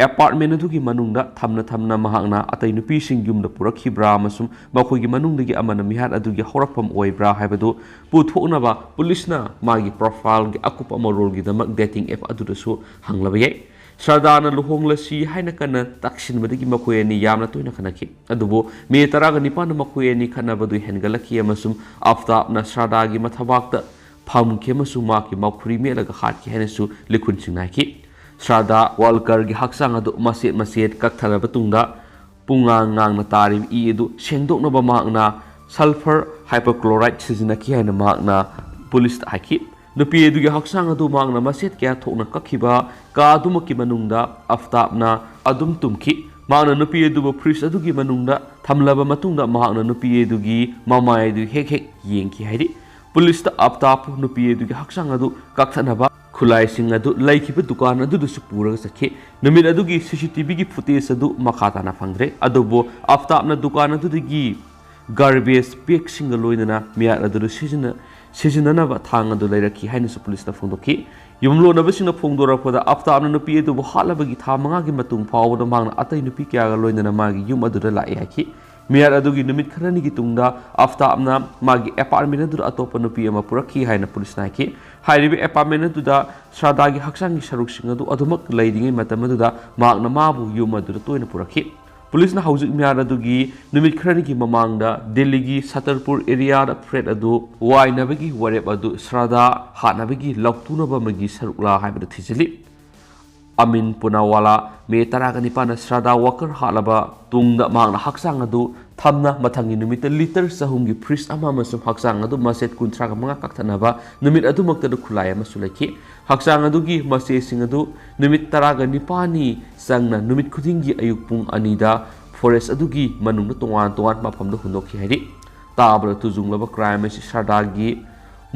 ꯑꯦꯄꯥꯔꯠꯃꯦꯟ ꯑꯗꯨꯒꯤ ꯃꯅꯨꯡꯗ ꯊꯝꯅ ꯊꯝꯅ ꯃꯍꯥꯛꯅ ꯑꯇꯩ ꯅꯨꯄꯤꯁꯤꯡ ꯌꯨꯝꯗ ꯄꯨꯔꯛꯈꯤꯕ꯭ꯔꯥ ꯑꯃꯁꯨꯡ ꯃꯈꯣꯏꯒꯤ ꯃꯅꯨꯡꯗꯒꯤ ꯑꯃꯅ ꯃꯤꯍꯥꯠ ꯑꯗꯨꯒꯤ ꯍꯧꯔꯛꯐꯝ ꯑꯣꯏꯕ꯭ꯔꯥ ꯍꯥꯏꯕꯗꯨ ꯄꯨꯊꯣꯛꯅꯕ ꯄꯨꯂꯤꯁꯅ ꯃꯥꯒꯤ ꯄ꯭ꯔꯣꯐꯥꯏꯜꯒꯤ ꯑꯀꯨꯞꯄ ꯃꯔꯣꯜꯒꯤꯗꯃꯛ ꯗꯦꯇꯤꯡ ꯑꯦꯞ ꯑꯗꯨꯗꯁꯨ ꯍꯪꯂꯕ ꯌꯥꯏ꯫ ꯁ꯭ꯔꯗꯥꯅ ꯂꯨꯍꯣꯡꯂꯁꯤ ꯍꯥꯏꯅ ꯀꯟꯅ ꯇꯛꯁꯤꯟꯕꯗꯒꯤ ꯃꯈꯣꯏ ꯑꯅꯤ ꯌꯥꯝꯅ ꯇꯣꯏꯅ ꯈꯠꯅꯈꯤ꯫ ꯑꯗꯨꯕꯨ ꯃꯦ ꯇꯔꯥꯒ ꯅꯤꯄꯥꯟꯗ ꯃꯈꯣꯏ ꯑꯅꯤ ꯈꯠꯅꯕꯗꯨ ꯍꯦꯟꯒꯠꯂꯛꯈꯤ ꯑꯃꯁꯨꯡ ꯑꯐꯇꯥꯕꯅ ꯁ꯭ꯔꯗꯥꯒꯤ ꯃꯊꯕꯥꯛꯇ ꯐꯝꯈꯤ ꯑꯃꯁꯨꯡ ꯃꯍꯥꯛꯀꯤ ꯃꯈꯨꯔꯤ ꯃꯦꯠꯂꯒ ꯍꯥꯠꯈꯤ ꯍꯥꯏꯅꯁꯨ ꯂꯤꯈꯨꯟꯁꯤꯡꯅ ꯍꯥꯏꯈꯤ꯫ ꯁ꯭ꯔꯗꯥ ꯋꯥꯜꯀꯔꯒꯤ ꯍꯛꯆꯥꯡ ꯑꯗꯨ ꯃꯆꯦꯠ ꯃꯆꯦꯠ ꯀꯛꯊꯠꯂꯕ ꯇꯨꯡꯗ ꯄꯨꯡꯉꯥꯡ ꯉꯥꯡꯅ ꯇꯥꯔꯤꯕ ꯏ ꯑꯗꯨ ꯁꯦꯡꯗꯣꯛꯅꯕ ꯃꯍꯥꯛꯅ ꯁꯜꯐꯔ ꯍꯥꯏꯄꯣꯀ꯭ꯂꯣꯔꯥꯏꯗ ꯁꯤꯖꯤꯟꯅꯈꯤ ꯍꯥꯏꯅ ꯃꯍꯥꯛꯅ ꯄꯨꯂꯤꯁꯇ ꯍꯥꯏꯈꯤ꯫ ꯅꯨꯄꯤ ꯑꯗꯨꯒꯤ ꯍꯛꯆꯥꯡ ꯑꯗꯨ ꯃꯍꯥꯛꯅ ꯃꯆꯦꯠ ꯀꯌꯥ ꯊꯣꯛꯅ ꯀꯛꯈꯤꯕ ꯀꯥ ꯑꯗꯨꯃꯛꯀꯤ ꯃꯅꯨꯡꯗ ꯑꯐꯇꯥꯕꯅ ꯑꯗꯨꯝ ꯇꯨꯝꯈꯤ꯫ ꯃꯍꯥꯛꯅ ꯅꯨꯄꯤ ꯑꯗꯨꯕꯨ ꯐ꯭ꯔꯤꯖ ꯑꯗꯨꯒꯤ ꯃꯅꯨꯡꯗ ꯊꯝꯂꯕ ꯃꯇꯨꯡꯗ ꯃꯍꯥꯛꯅ ꯅꯨꯄꯤ ꯑꯗꯨꯒꯤ ꯃꯃꯥꯏ ꯑꯗꯨ ꯍꯦꯛ ꯍꯦꯛ ꯌꯦꯡꯈꯤ ꯍꯥꯏꯔꯤ꯫ ꯄꯨꯂꯤꯁꯇ ꯑꯐꯇꯥꯕ ꯅꯨꯄꯤ ꯑꯗꯨꯒꯤ ꯍꯛꯆꯥꯡ ꯑꯗꯨ ꯀꯛꯊꯠꯅꯕ ꯈꯨꯠꯂꯥꯏꯁꯤꯡ ꯑꯗꯨ ꯂꯩꯈꯤꯕ ꯗꯨꯀꯥꯟ ꯑꯗꯨꯗꯁꯨ ꯄꯨꯔꯒ ꯆꯠꯈꯤ꯫ ꯅꯨꯃꯤꯠ ꯑꯗꯨꯒꯤ ꯁꯤ ꯁꯤ ꯇꯤ ꯚꯤꯒꯤ ꯐꯨꯇꯦꯖ ꯑꯗꯨ ꯃꯈꯥ ꯇꯥꯅ ꯐꯪꯗ꯭ꯔꯦ, ꯑꯗꯨꯕꯨ ꯑꯐꯇꯥꯕꯅ ꯗꯨꯀꯥꯟ ꯑꯗꯨꯗꯒꯤ ꯒꯥꯔꯕꯦꯖ ꯕꯦꯒꯁꯤꯡꯒ ꯂꯣꯏꯅꯅ ꯃꯤꯍꯥꯠ ꯑꯗꯨꯗ ꯁꯤꯖꯤꯟꯅ-, ꯁꯤꯖꯤꯟꯅꯅꯕ ꯊꯥꯡ ꯑꯗꯨ ꯂꯩꯔꯛꯈꯤ ꯍꯥꯏꯅꯁꯨ ꯄꯨꯂꯤꯁꯅ ꯐꯣꯡꯗꯣꯛꯈꯤ꯫ ꯌꯨꯝꯂꯣꯟꯅꯕꯁꯤꯡꯅ ꯐꯣꯡꯗꯣꯔꯛꯄꯗ, ꯑꯐꯇꯥꯕꯅ ꯅꯨꯄꯤ ꯑꯗꯨꯕꯨ ꯍꯥꯠꯂꯕꯒꯤ ꯊꯥ ꯃꯉꯥꯒꯤ ꯃꯇꯨꯡ ꯐꯥꯎꯕꯗ ꯃꯍꯥꯛꯅ ꯑꯇꯩ ꯅꯨꯄꯤ ꯀꯌꯥꯒ ꯂꯣꯏꯅꯅ ꯃꯥꯒꯤ ꯌꯨꯝ ꯑꯗꯨꯗ ꯂꯥꯛꯏ ꯍꯥꯏꯈꯤ꯫ ꯃꯤꯍꯥꯠ ꯑꯗꯨꯒꯤ ꯅꯨꯃꯤꯠ ꯈꯔꯅꯤꯒꯤ ꯇꯨꯡꯗ ꯑꯐꯇꯥꯕꯅ ꯃꯥꯒꯤ ꯑꯦꯄꯥꯔꯠꯃꯦꯟ ꯑꯗꯨꯗ ꯑꯇꯣꯞꯄ ꯅꯨꯄꯤ ꯑꯃ ꯄꯨꯔꯛꯈꯤ ꯍꯥꯏꯅ ꯄꯨꯂꯤꯁꯅ ꯍꯥꯏꯈꯤ꯫ ꯍꯥꯏꯔꯤꯕ ꯑꯦꯄꯥꯔꯠꯃꯦꯟ ꯑꯗꯨꯗ ꯁ꯭ꯔꯗꯥꯒꯤ ꯍꯛꯆꯥꯡꯒꯤ ꯁꯔꯨꯛꯁꯤꯡ ꯑꯗꯨ ꯑꯗꯨꯃꯛ ꯂꯩꯔꯤꯉꯩ ꯃꯇꯝ ꯑꯗꯨꯗ ꯃꯍꯥꯛꯅ ꯃꯥꯕꯨ ꯌꯨꯝ ꯑꯗꯨꯗ ꯇꯣꯏꯅ ꯄꯨꯔꯛꯈꯤ꯫ ꯄꯨꯂꯤꯁꯅ ꯍꯧꯖꯤꯛ ꯃꯤꯍꯥꯠ ꯑꯗꯨꯒꯤ ꯅꯨꯃꯤꯠ ꯈꯔꯅꯤꯒꯤ ꯃꯃꯥꯡꯗ ꯗꯤꯜꯂꯤꯒꯤ ꯁꯇꯔꯄꯨꯔ ꯑꯦꯔꯤꯌꯥꯗ ꯐ꯭ꯂꯦꯠ ꯑꯗꯨ ꯋꯥꯏꯅꯕꯒꯤ ꯋꯥꯔꯦꯞ ꯑꯗꯨ ꯁ꯭ꯔꯗꯥ ꯍꯥꯠꯅꯕꯒꯤ ꯂꯥꯎꯊꯣꯛꯅꯕ ꯑꯃꯒꯤ ꯁꯔꯨꯛꯂꯥ ꯍꯥꯏꯕꯗꯨ ꯊꯤꯖꯤꯜꯂꯤ꯫ ꯑꯃꯤꯟ ꯄꯨꯅꯥꯋꯥꯂꯥ ꯃꯦ ꯇꯔꯥꯒ ꯅꯤꯄꯥꯟꯗ ꯁ꯭ꯔꯗꯥ ꯋꯥꯀꯔ ꯍꯥꯠꯂꯕ ꯇꯨꯡꯗ ꯃꯍꯥꯛꯅ ꯍꯛꯆꯥꯡ ꯑꯗꯨ ꯊꯝꯅ ꯃꯊꯪꯒꯤ ꯅꯨꯃꯤꯠꯇ ꯂꯤꯇꯔ ꯆꯍꯨꯝꯒꯤ ꯐ꯭ꯔꯤꯖ ꯑꯃ ꯑꯃꯁꯨꯡ ꯍꯛꯆꯥꯡ ꯑꯗꯨ ꯃꯆꯦꯠ ꯀꯨꯟꯊ꯭ꯔꯥꯒ ꯃꯉꯥ ꯀꯛꯊꯠꯅꯕ ꯅꯨꯃꯤꯠ ꯑꯗꯨꯃꯛꯇꯗ ꯈꯨꯠꯂꯥꯏ ꯑꯃꯁꯨ ꯂꯩꯈꯤ꯫ ꯍꯛꯆꯥꯡ ꯑꯗꯨꯒꯤ ꯃꯆꯦꯁꯤꯡ ꯑꯗꯨ ꯅꯨꯃꯤꯠ ꯇꯔꯥꯒ ꯅꯤꯄꯥꯟꯅꯤ ꯆꯪꯅ ꯅꯨꯃꯤꯠ ꯈꯨꯗꯤꯡꯒꯤ ꯑꯌꯨꯛ ꯄꯨꯡ ꯑꯅꯤꯗ ꯐꯣꯔꯦꯁ ꯑꯗꯨꯒꯤ ꯃꯅꯨꯡꯗ ꯇꯣꯉꯥꯟ ꯇꯣꯉꯥꯟꯕ ꯃꯐꯝꯗ ꯍꯨꯟꯗꯣꯛꯈꯤ ꯍꯥꯏꯔꯤ꯫ ꯇꯥꯕꯗ ꯇꯨꯖꯨꯡꯂꯕ ꯀ꯭ꯔꯥꯏꯝ ꯑꯁꯤ ꯁ꯭ꯔꯗꯥꯒꯤ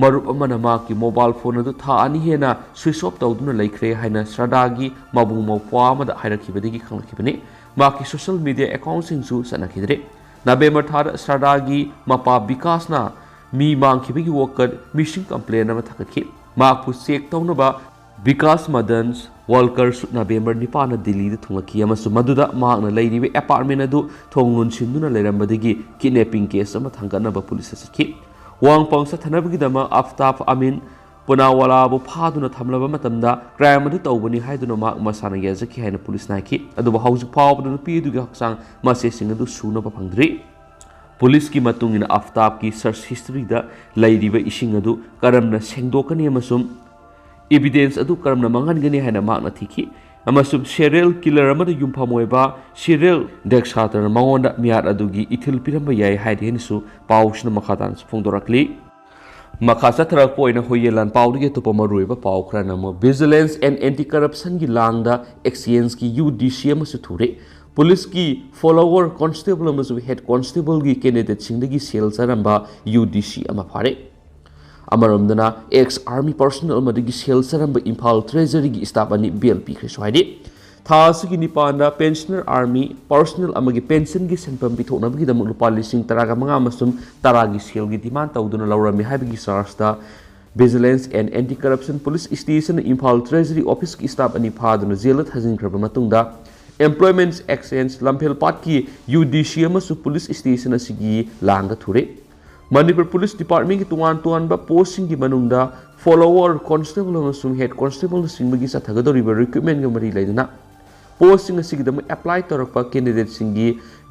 ꯃꯔꯨꯞ ꯑꯃꯅ ꯃꯍꯥꯛꯀꯤ ꯃꯣꯕꯥꯏꯜ ꯐꯣꯟ ꯑꯗꯨ ꯊꯥ ꯑꯅꯤ ꯍꯦꯟꯅ ꯁ꯭ꯋꯤꯆ ꯑꯣꯐ ꯇꯧꯗꯨꯅ ꯂꯩꯈ꯭ꯔꯦ ꯍꯥꯏꯅ ꯁ꯭ꯔꯗꯥꯒꯤ ꯃꯕꯨꯡ ꯃꯧꯄ꯭ꯋꯥ ꯑꯃꯗ ꯍꯥꯏꯔꯛꯈꯤꯕꯗꯒꯤ ꯈꯪꯂꯛꯈꯤꯕꯅꯤ꯫ ꯃꯍꯥꯛꯀꯤ ꯁꯣꯁꯤꯌꯦꯜ ꯃꯤꯗꯤꯌꯥ ꯑꯦꯀꯥꯎꯟꯁꯤꯡꯁꯨ ꯆꯠꯅꯈꯤꯗ꯭ꯔꯦ꯫ ꯅꯕꯦꯝꯕꯔ ꯊꯥꯗ ꯁ꯭ꯔꯗꯥꯒꯤ ꯃꯄꯥ ꯕꯤꯀꯥꯁꯅ ꯃꯤ ꯃꯥꯡꯈꯤꯕꯒꯤ ꯋꯥꯀꯠ ꯃꯤꯁꯤꯡ ꯀꯝꯄ꯭ꯂꯦꯟ ꯑꯃ ꯊꯥꯒꯠꯈꯤ꯫ ꯃꯍꯥꯛꯄꯨ ꯆꯦꯛ ꯇꯧꯅꯕ ꯕꯤꯀꯥꯁ ꯃꯗꯟ ꯋꯥꯜꯀꯔꯁꯨ ꯅꯕꯦꯝꯕꯔ ꯅꯤꯄꯥꯟꯗ ꯗꯤꯜꯂꯤꯗ ꯊꯨꯡꯂꯛꯈꯤ ꯑꯃꯁꯨꯡ ꯃꯗꯨꯗ ꯃꯍꯥꯛꯅ ꯂꯩꯔꯤꯕ ꯑꯦꯄꯥꯔꯠꯃꯦꯟ ꯑꯗꯨ ꯊꯣꯡ ꯂꯣꯟꯁꯤꯟꯗꯨꯅ ꯂꯩꯔꯝꯕꯗꯒꯤ ꯀꯤꯗꯅꯦꯄꯤꯡ ꯀꯦꯁ ꯑꯃ ꯊꯥꯡꯒꯠꯅꯕ ꯄꯨꯂꯤꯁꯇ ꯆꯠꯈꯤ꯫ ꯋꯥꯍꯪ ꯄꯥꯎ ꯆꯠꯊꯅꯕꯒꯤꯗꯃꯛ ꯑꯐꯇꯥꯕ ꯑꯃꯤꯟ ꯄꯨꯅꯥꯋꯥꯂꯥꯕꯨ ꯐꯥꯗꯨꯅ ꯊꯝꯂꯕ ꯃꯇꯝꯗ ꯀ꯭ꯔꯥꯏꯝ ꯑꯗꯨ ꯇꯧꯕꯅꯤ ꯍꯥꯏꯗꯨꯅ ꯃꯍꯥꯛ ꯃꯁꯥꯅ ꯌꯥꯖꯈꯤ ꯍꯥꯏꯅ ꯄꯨꯂꯤꯁꯅ ꯍꯥꯏꯈꯤ꯫ ꯑꯗꯨꯕꯨ ꯍꯧꯖꯤꯛ ꯐꯥꯎꯕꯗ ꯅꯨꯄꯤ ꯑꯗꯨꯒꯤ ꯍꯛꯆꯥꯡ ꯃꯆꯦꯠꯁꯤꯡ ꯑꯗꯨ ꯁꯨꯅꯕ ꯐꯪꯗ꯭ꯔꯤ꯫ ꯄꯨꯂꯤꯁꯀꯤ ꯃꯇꯨꯡ ꯏꯟꯅ ꯑꯐꯇꯥꯕꯀꯤ ꯁꯔꯆ ꯍꯤꯁꯇ꯭ꯔꯤꯗ ꯂꯩꯔꯤꯕ ꯏꯁꯤꯡ ꯑꯗꯨ ꯀꯔꯝꯅ ꯁꯦꯡꯗꯣꯛꯀꯅꯤ ꯑꯃꯁꯨꯡ ꯏꯚꯤꯗꯦꯟꯁ ꯑꯗꯨ ꯀꯔꯝꯅ ꯃꯥꯡꯍꯟꯒꯅꯤ ꯍꯥꯏꯅ ꯃꯍꯥꯛꯅ ꯊꯤꯈꯤ꯫ ꯑꯃꯁꯨꯡ ꯁꯦꯔꯤꯌꯦꯜ ꯀꯤꯂꯔ ꯑꯃꯗ ꯌꯨꯝꯐꯝ ꯑꯣꯏꯕ ꯁꯤꯔꯤꯌꯦꯜ ꯗꯦꯛꯁꯥꯇꯔꯅ ꯃꯉꯣꯟꯗ ꯃꯤꯌꯥꯠ ꯑꯗꯨꯒꯤ ꯏꯊꯤꯜ ꯄꯤꯔꯝꯕ ꯌꯥꯏ ꯍꯥꯏꯔꯤ ꯍꯥꯏꯅꯁꯨ ꯄꯥꯎꯁꯤꯅ ꯃꯈꯥ ꯇꯥꯅꯁꯨ ꯐꯣꯡꯗꯣꯔꯛꯂꯤ꯫ ꯃꯈꯥ ꯆꯠꯊꯔꯛꯄ ꯑꯣꯏꯅ ꯍꯨꯏꯌꯦꯟ ꯂꯥꯟ ꯄꯥꯎꯗꯒꯤ ꯑꯇꯣꯞꯄ ꯃꯔꯨꯑꯣꯏꯕ ꯄꯥꯎ ꯈꯔꯅ ꯑꯃꯨꯛ ꯚꯤꯖꯤꯂꯦꯟꯁ ꯑꯦꯟ ꯑꯦꯟꯇꯤ ꯀꯔꯞꯁꯟꯒꯤ ꯂꯥꯡꯗ ꯑꯦꯛꯁꯆꯦꯟꯖꯀꯤ ꯌꯨ ꯗꯤ ꯁꯤ ꯑꯃꯁꯨ ꯊꯨꯔꯦ꯫ ꯄꯨꯂꯤꯁꯀꯤ ꯐꯣꯂꯣꯋꯔ ꯀꯣꯟꯁꯇꯦꯕꯜ ꯑꯃꯁꯨꯡ ꯍꯦꯗ ꯀꯣꯟꯁꯇꯦꯕꯜꯒꯤ ꯀꯦꯟꯗꯤꯗꯦꯠꯁꯤꯡꯗꯒꯤ ꯁꯦꯜ ꯆꯥꯔꯝꯕ ꯌꯨ ꯗꯤ ꯁꯤ ꯑꯃ ꯐꯥꯔꯦ꯫ ꯑꯃꯔꯣꯝꯗꯅ ꯑꯦꯛꯁ ꯑꯥꯔꯃꯤ ꯄꯔꯁꯣꯅꯦꯜ ꯑꯃꯗꯒꯤ ꯁꯦꯜ ꯆꯥꯔꯝꯕ ꯏꯝꯐꯥꯜ ꯇ꯭ꯔꯦꯖꯔꯤꯒꯤ ꯁ꯭ꯇꯥꯐ ꯑꯅꯤ ꯕꯦꯜ ꯄꯤꯈ꯭ꯔꯦꯁꯨ ꯍꯥꯏꯔꯤ꯫ ꯊꯥ ꯑꯁꯤꯒꯤ ꯅꯤꯄꯥꯟꯗ ꯄꯦꯟꯁꯅꯔ ꯑꯥꯔꯃꯤ ꯄꯔꯁꯣꯅꯦꯜ ꯑꯃꯒꯤ ꯄꯦꯟꯁꯟꯒꯤ ꯁꯦꯟꯐꯝ ꯄꯤꯊꯣꯛꯅꯕꯒꯤꯗꯃꯛ ꯂꯨꯄꯥ ꯂꯤꯁꯤꯡ ꯇꯔꯥꯒ ꯃꯉꯥ ꯑꯃꯁꯨꯡ ꯇꯔꯥꯒꯤ ꯁꯦꯜꯒꯤ ꯗꯤꯃꯥꯟ ꯇꯧꯗꯨꯅ ꯂꯧꯔꯝꯃꯤ ꯍꯥꯏꯕꯒꯤ ꯆꯥꯔꯖꯇ vigilance and anti corruption police ꯁ꯭ꯇꯦꯁꯟꯅ ꯏꯝꯐꯥꯜ ꯇ꯭ꯔꯦꯖꯔꯤ ꯑꯣꯐꯤꯁꯀꯤ ꯁ꯭ꯇꯥꯐ ꯑꯅꯤ ꯐꯥꯗꯨꯅ ꯖꯦꯜꯗ ꯊꯥꯖꯤꯟꯈ꯭ꯔꯕ ꯃꯇꯨꯡꯗ, ꯑꯦꯝꯄ꯭ꯂꯣꯏꯃꯦꯟꯠ ꯑꯦꯛꯁꯆꯦꯟꯖ ꯂꯝꯐꯦꯜꯄꯥꯠꯀꯤ ꯌꯨ ꯗꯤ ꯁꯤ ꯑꯃꯁꯨ ꯄꯨꯂꯤꯁ ꯁ꯭ꯇꯦꯁꯟ ꯑꯁꯤꯒꯤ ꯂꯥꯡꯗ ꯊꯨꯔꯦ꯫ ꯃꯅꯤꯄꯨꯔ ꯄꯨꯂꯤꯁ ꯗꯤꯄꯥꯔꯠꯃꯦꯟꯒꯤ ꯇꯣꯉꯥꯟ ꯇꯣꯉꯥꯟꯕ ꯄꯣꯁꯁꯤꯡꯒꯤ ꯃꯅꯨꯡꯗ ꯐꯣꯂꯣꯋꯔ ꯀꯣꯟꯁꯇꯦꯕꯜ ꯑꯃꯁꯨꯡ ꯍꯦꯗ ꯀꯣꯟꯁꯇꯦꯕꯜꯅꯆꯤꯡꯕꯒꯤ ꯆꯠꯊꯒꯗꯧꯔꯤꯕ ꯔꯤꯀ꯭ꯔꯨꯠꯃꯦꯟꯒ ꯃꯔꯤ ꯂꯩꯅꯅ ꯄꯣꯁꯁꯤꯡ ꯑꯁꯤꯒꯤꯗꯃꯛ ꯑꯦꯄ꯭ꯂꯥꯏ ꯇꯧꯔꯛꯄ ꯀꯦꯟꯗꯤꯗꯦꯠꯁꯤꯡꯒꯤ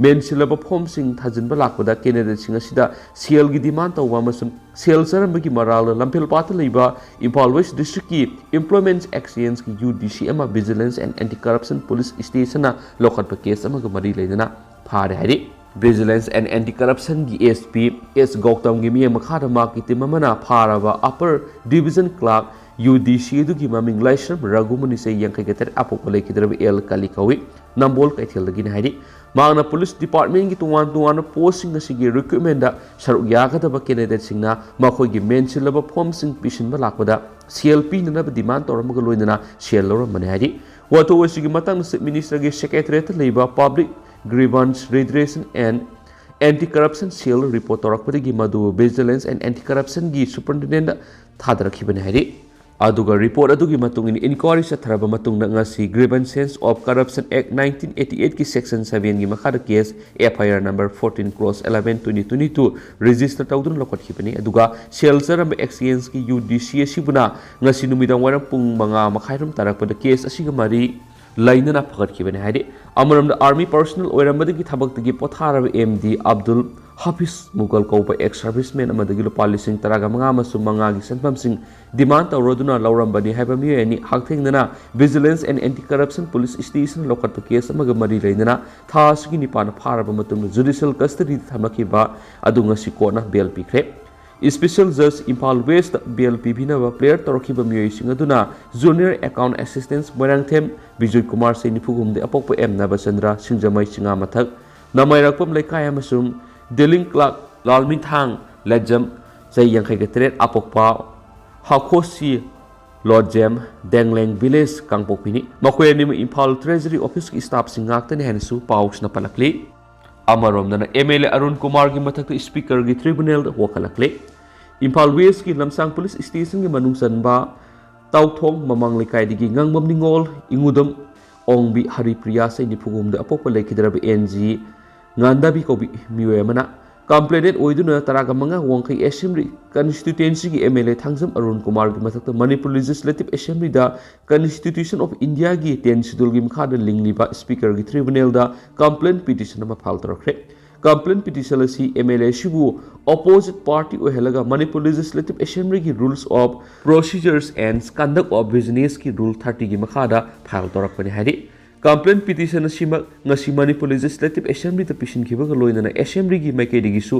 ꯃꯦꯟꯁꯤꯜꯂꯕ ꯐꯣꯔꯝꯁꯤꯡ ꯊꯥꯖꯤꯟꯕ ꯂꯥꯛꯄꯗ ꯀꯦꯟꯗꯤꯗꯦꯠꯁꯤꯡ ꯑꯁꯤꯗ ꯁꯦꯜꯒꯤ ꯗꯤꯃꯥꯟ ꯇꯧꯕ ꯑꯃꯁꯨꯡ ꯁꯦꯜ ꯆꯥꯔꯝꯕꯒꯤ ꯃꯔꯥꯜꯅ ꯂꯝꯐꯦꯜꯄꯥꯠꯇ ꯂꯩꯕ ꯏꯝꯐꯥꯜ ꯋꯦꯁ ꯗꯤꯁꯇ꯭ꯔꯤꯛꯀꯤ ꯑꯦꯝꯄ꯭ꯂꯣꯏꯃꯦꯟꯠ ꯑꯦꯛꯁꯆꯦꯟꯖꯀꯤ ꯌꯨ ꯗꯤ ꯁꯤ ꯑꯃ ꯚꯤꯖꯤꯂꯦꯟꯁ ꯑꯦꯟ ꯑꯦꯟꯇꯤ ꯀꯔꯞꯁꯟ ꯄꯨꯂꯤꯁ ꯁ꯭ꯇꯦꯁꯟꯅ ꯂꯧꯈꯠꯄ ꯀꯦꯁ ꯑꯃꯒ ꯃꯔꯤ ꯂꯩꯅꯅ ꯐꯥꯔꯦ ꯍꯥꯏꯔꯤ꯫ ꯚꯤꯖꯤꯂꯦꯟꯁ and anti ꯀꯔꯞꯁꯟꯒꯤ S P S ꯒꯧꯇꯝꯒꯤ ꯃꯤꯠꯌꯦꯡ ꯃꯈꯥꯗ ꯃꯍꯥꯛꯀꯤ ꯇꯤꯝ ꯑꯃꯅ ꯐꯥꯔꯕ ꯑꯄꯔ ꯗꯤꯚꯤꯖꯟ ꯀ꯭ꯂꯥꯔꯛ ꯌꯨ ꯗꯤ ꯁꯤ ꯑꯗꯨꯒꯤ ꯃꯃꯤꯡ ꯂꯥꯏꯁ꯭ꯔꯝ ꯔꯘꯨꯃꯅꯤ, ꯆꯍꯤ ꯌꯥꯡꯈꯩꯒ ꯇꯔꯦꯠ, ꯑꯄꯣꯛꯄ ꯂꯩꯈꯤꯗ꯭ꯔꯕ ꯑꯦꯜ ꯀꯥꯂꯤ ꯀꯧꯏ꯫ ꯅꯝꯕꯣꯜ ꯀꯩꯊꯦꯜꯗꯒꯤꯅꯤ ꯍꯥꯏꯔꯤ꯫ ꯃꯍꯥꯛꯅ ꯄꯨꯂꯤꯁ ꯗꯤꯄꯥꯔꯠꯃꯦꯟꯒꯤ ꯇꯣꯉꯥꯟ ꯇꯣꯉꯥꯟꯕ ꯄꯣꯁꯁꯤꯡ ꯑꯁꯤꯒꯤ ꯔꯤꯀ꯭ꯔꯨꯠꯃꯦꯟꯗ ꯁꯔꯨꯛ ꯌꯥꯒꯗꯕ ꯀꯦꯟꯗꯤꯗꯦꯠꯁꯤꯡꯅ ꯃꯈꯣꯏꯒꯤ ꯃꯦꯟꯁꯤꯜꯂꯕ ꯐꯣꯔꯝꯁꯤꯡ ꯄꯤꯁꯤꯟꯕ ꯂꯥꯛꯄꯗ ꯁꯦꯜ ꯄꯤꯅꯅꯕ ꯗꯤꯃꯥꯟ ꯇꯧꯔꯝꯕꯒ ꯂꯣꯏꯅꯅ ꯁꯦꯜ ꯂꯧꯔꯝꯕꯅꯤ ꯍꯥꯏꯔꯤ꯫ ꯋꯥꯊꯣꯛ ꯑꯁꯤꯒꯤ ꯃꯇꯥꯡꯗ ꯆꯤꯐ ꯃꯤꯅꯤꯁꯇꯔꯒꯤ ꯁꯦꯀ꯭ꯔꯦꯇꯔꯤꯌꯦꯠꯇ ꯂꯩꯕ public grievance redressal and anti corruption cell report ꯇꯧꯔꯛꯄꯗꯒꯤ ꯃꯗꯨ ꯚꯤꯖꯤꯂꯦꯟꯁ ꯑꯦꯟ ꯑꯦꯟꯇꯤ ꯀꯔꯞꯁꯟꯒꯤ ꯁꯨꯄꯔꯤꯟꯇꯦꯟꯗꯦꯟꯠꯇ ꯊꯥꯗꯔꯛꯈꯤꯕꯅꯤ ꯍꯥꯏꯔꯤ꯫ ꯑꯗꯨꯒ ꯔꯤꯄꯣꯔꯠ ꯑꯗꯨꯒꯤ ꯃꯇꯨꯡ ꯏꯟꯅ ꯏꯟꯀ꯭ꯋꯥꯔꯤ ꯆꯠꯊꯔꯕ ꯃꯇꯨꯡꯗ ꯉꯁꯤ Grievances of Corruption Act nineteen eighty eight ꯀꯤ section seven ꯒꯤ ꯃꯈꯥꯗ case F I R number fourteen cross eleven twenty twenty two register ꯇꯧꯗꯨꯅ ꯂꯧꯈꯠꯈꯤꯕꯅꯤ꯫ ꯑꯗꯨꯒ ꯁꯦꯜ ꯆꯥꯔꯝꯕ exchange ꯀꯤ U D C ꯑꯁꯤꯕꯨꯅ ꯉꯁꯤ ꯅꯨꯃꯤꯗꯥꯡ ꯋꯥꯏꯔꯝ ꯄꯨꯡ ꯃꯉꯥ ꯃꯈꯥꯏꯔꯣꯝ ꯇꯥꯔꯛꯄꯗ case ꯑꯁꯤꯒ ꯃꯔꯤ ꯂꯩꯅꯅ ꯐꯒꯠꯈꯤꯕꯅꯤ ꯍꯥꯏꯔꯤ꯫ ꯑꯃꯔꯣꯝꯗ army personnel ꯑꯣꯏꯔꯝꯕꯗꯒꯤ ꯊꯕꯛꯇꯒꯤ ꯄꯣꯊꯥꯔꯕ M D Abdul Hafiz Mughal ꯀꯧꯕ ex serviceman ꯑꯃꯗꯒꯤ ꯂꯨꯄꯥ ꯂꯤꯁꯤꯡ ꯇꯔꯥꯒ ꯃꯉꯥ ꯑꯃꯁꯨꯡ ꯃꯉꯥꯒꯤ ꯁꯦꯟꯐꯝꯁꯤꯡ demand ꯇꯧꯔꯗꯨꯅ ꯂꯧꯔꯝꯕꯅꯤ ꯍꯥꯏꯕ ꯃꯤꯑꯣꯏ ꯑꯅꯤ ꯍꯛꯊꯦꯡꯅꯅ Vigilance and Anti Corruption Police Station ꯂꯧꯈꯠꯄ case ꯑꯃꯒ ꯃꯔꯤ ꯂꯩꯅꯅ ꯊꯥ ꯑꯁꯤꯒꯤ ꯅꯤꯄꯥꯟ ꯐꯥꯔꯕ ꯃꯇꯨꯡꯗ judicial custody ꯗ ꯊꯝꯂꯛꯈꯤꯕ ꯑꯗꯨ ꯉꯁꯤ court ꯅ bail ꯄꯤꯈ꯭ꯔꯦ꯫ Special Judge Imphal West bail ꯄꯤꯕꯤꯅꯕ prayer ꯇꯧꯔꯛꯈꯤꯕ ꯃꯤꯑꯣꯏꯁꯤꯡ ꯑꯗꯨꯅ Junior Account Assistant Moirangthem Bijoy Kumar ꯆꯍꯤ ꯅꯤꯐꯨ ꯍꯨꯝꯗꯣꯏ ꯑꯄꯣꯛꯄ ꯑꯦꯝ ꯅꯕꯆꯟꯗ꯭ꯔ ꯁꯤꯡꯖꯃꯩ ꯆꯤꯉꯥꯃꯊꯛ ꯅꯃꯥꯏꯔꯛꯄꯝ ꯂꯩꯀꯥꯏ ꯑꯃꯁꯨꯡ dealing clerk ꯂꯥꯜꯃꯤꯊꯥꯡ ꯂꯦꯠꯖꯝ ꯆꯍꯤ ꯌꯥꯡꯈꯩꯒ ꯇꯔꯦꯠ ꯑꯄꯣꯛꯄ ꯍꯥꯈꯣꯁꯤ ꯂꯣꯠꯖꯦꯝ ꯗꯦꯡꯂꯦꯡ village ꯀꯥꯡꯄꯣꯛꯄꯤꯅꯤ꯫ ꯃꯈꯣꯏ ꯑꯅꯤꯃꯛ ꯏꯝꯐꯥꯜ Treasury Office ꯀꯤ staff ꯁꯤꯡ ꯉꯥꯛꯇꯅꯤ ꯍꯥꯏꯅꯁꯨ ꯄꯥꯎꯁꯤꯅ ꯄꯜꯂꯛꯂꯤ꯫ ꯑꯃꯔꯣꯝꯗꯅ M L A ꯑꯔꯨꯟ ꯀꯨꯃꯥꯔꯒꯤ ꯃꯊꯛꯇ speaker ꯒꯤ tribunal ꯗ ꯋꯥꯀꯠꯂꯛꯂꯦ꯫ ꯏꯝꯐꯥꯜ West ꯀꯤ ꯂꯝꯁꯥꯡ police station ꯒꯤ ꯃꯅꯨꯡ ꯆꯟꯕ ꯇꯥꯎꯊꯣꯡ ꯃꯃꯥꯡ ꯂꯩꯀꯥꯏꯗꯒꯤ ꯉꯥꯡꯕꯝ ꯅꯤꯉꯣꯜ ꯏꯉꯨꯗꯝ ꯑꯣꯡꯕꯤ ꯍꯔꯤꯄ꯭ꯔꯤꯌꯥ ꯆꯍꯤ ꯅꯤꯐꯨ ꯍꯨꯝꯗꯣꯏ ꯑꯄꯣꯛꯄ ꯂꯩꯈꯤꯗ꯭ꯔꯕ N G ꯉꯥꯟꯗꯥꯕꯤ ꯀꯧꯕꯤ ꯃꯤꯑꯣꯏ ꯑꯃꯅ complainant ꯑꯣꯏꯗꯨꯅ ꯇꯔꯥꯒ ꯃꯉꯥ ꯋꯥꯡꯈꯩ Assembly constituency ꯒꯤ M L A Thangjam Arun ꯀꯨꯃꯥꯔꯒꯤ ꯃꯊꯛꯇ Manipur Legislative Assembly the Constitution of India ꯒꯤ ten schedule ꯒꯤ ꯃꯈꯥꯗ ꯂꯤꯡꯂꯤꯕ speaker ꯒꯤ tribunal ꯗ complaint petition ꯑꯃ file ꯇꯧꯔꯛꯈ꯭ꯔꯦ꯫ Complaint petition ꯑꯁꯤ M L A ꯑꯁꯤꯕꯨ opposite party ꯑꯣꯏꯍꯜꯂꯒ Manipur Legislative Assembly ꯒꯤ Rules of Procedures and Conduct of Business ꯀꯤ Rule thirty ꯒꯤ ꯃꯈꯥꯗ file ꯇꯧꯔꯛꯄꯅꯤ ꯍꯥꯏꯔꯤ꯫ Complaint petition ꯑꯁꯤꯃꯛ ꯉꯁꯤ Manipur Legislative Assembly ꯗ ꯄꯤꯁꯤꯟꯈꯤꯕꯒ ꯂꯣꯏꯅꯅ Assembly ꯒꯤ ꯃꯥꯏꯀꯩꯗꯒꯤꯁꯨ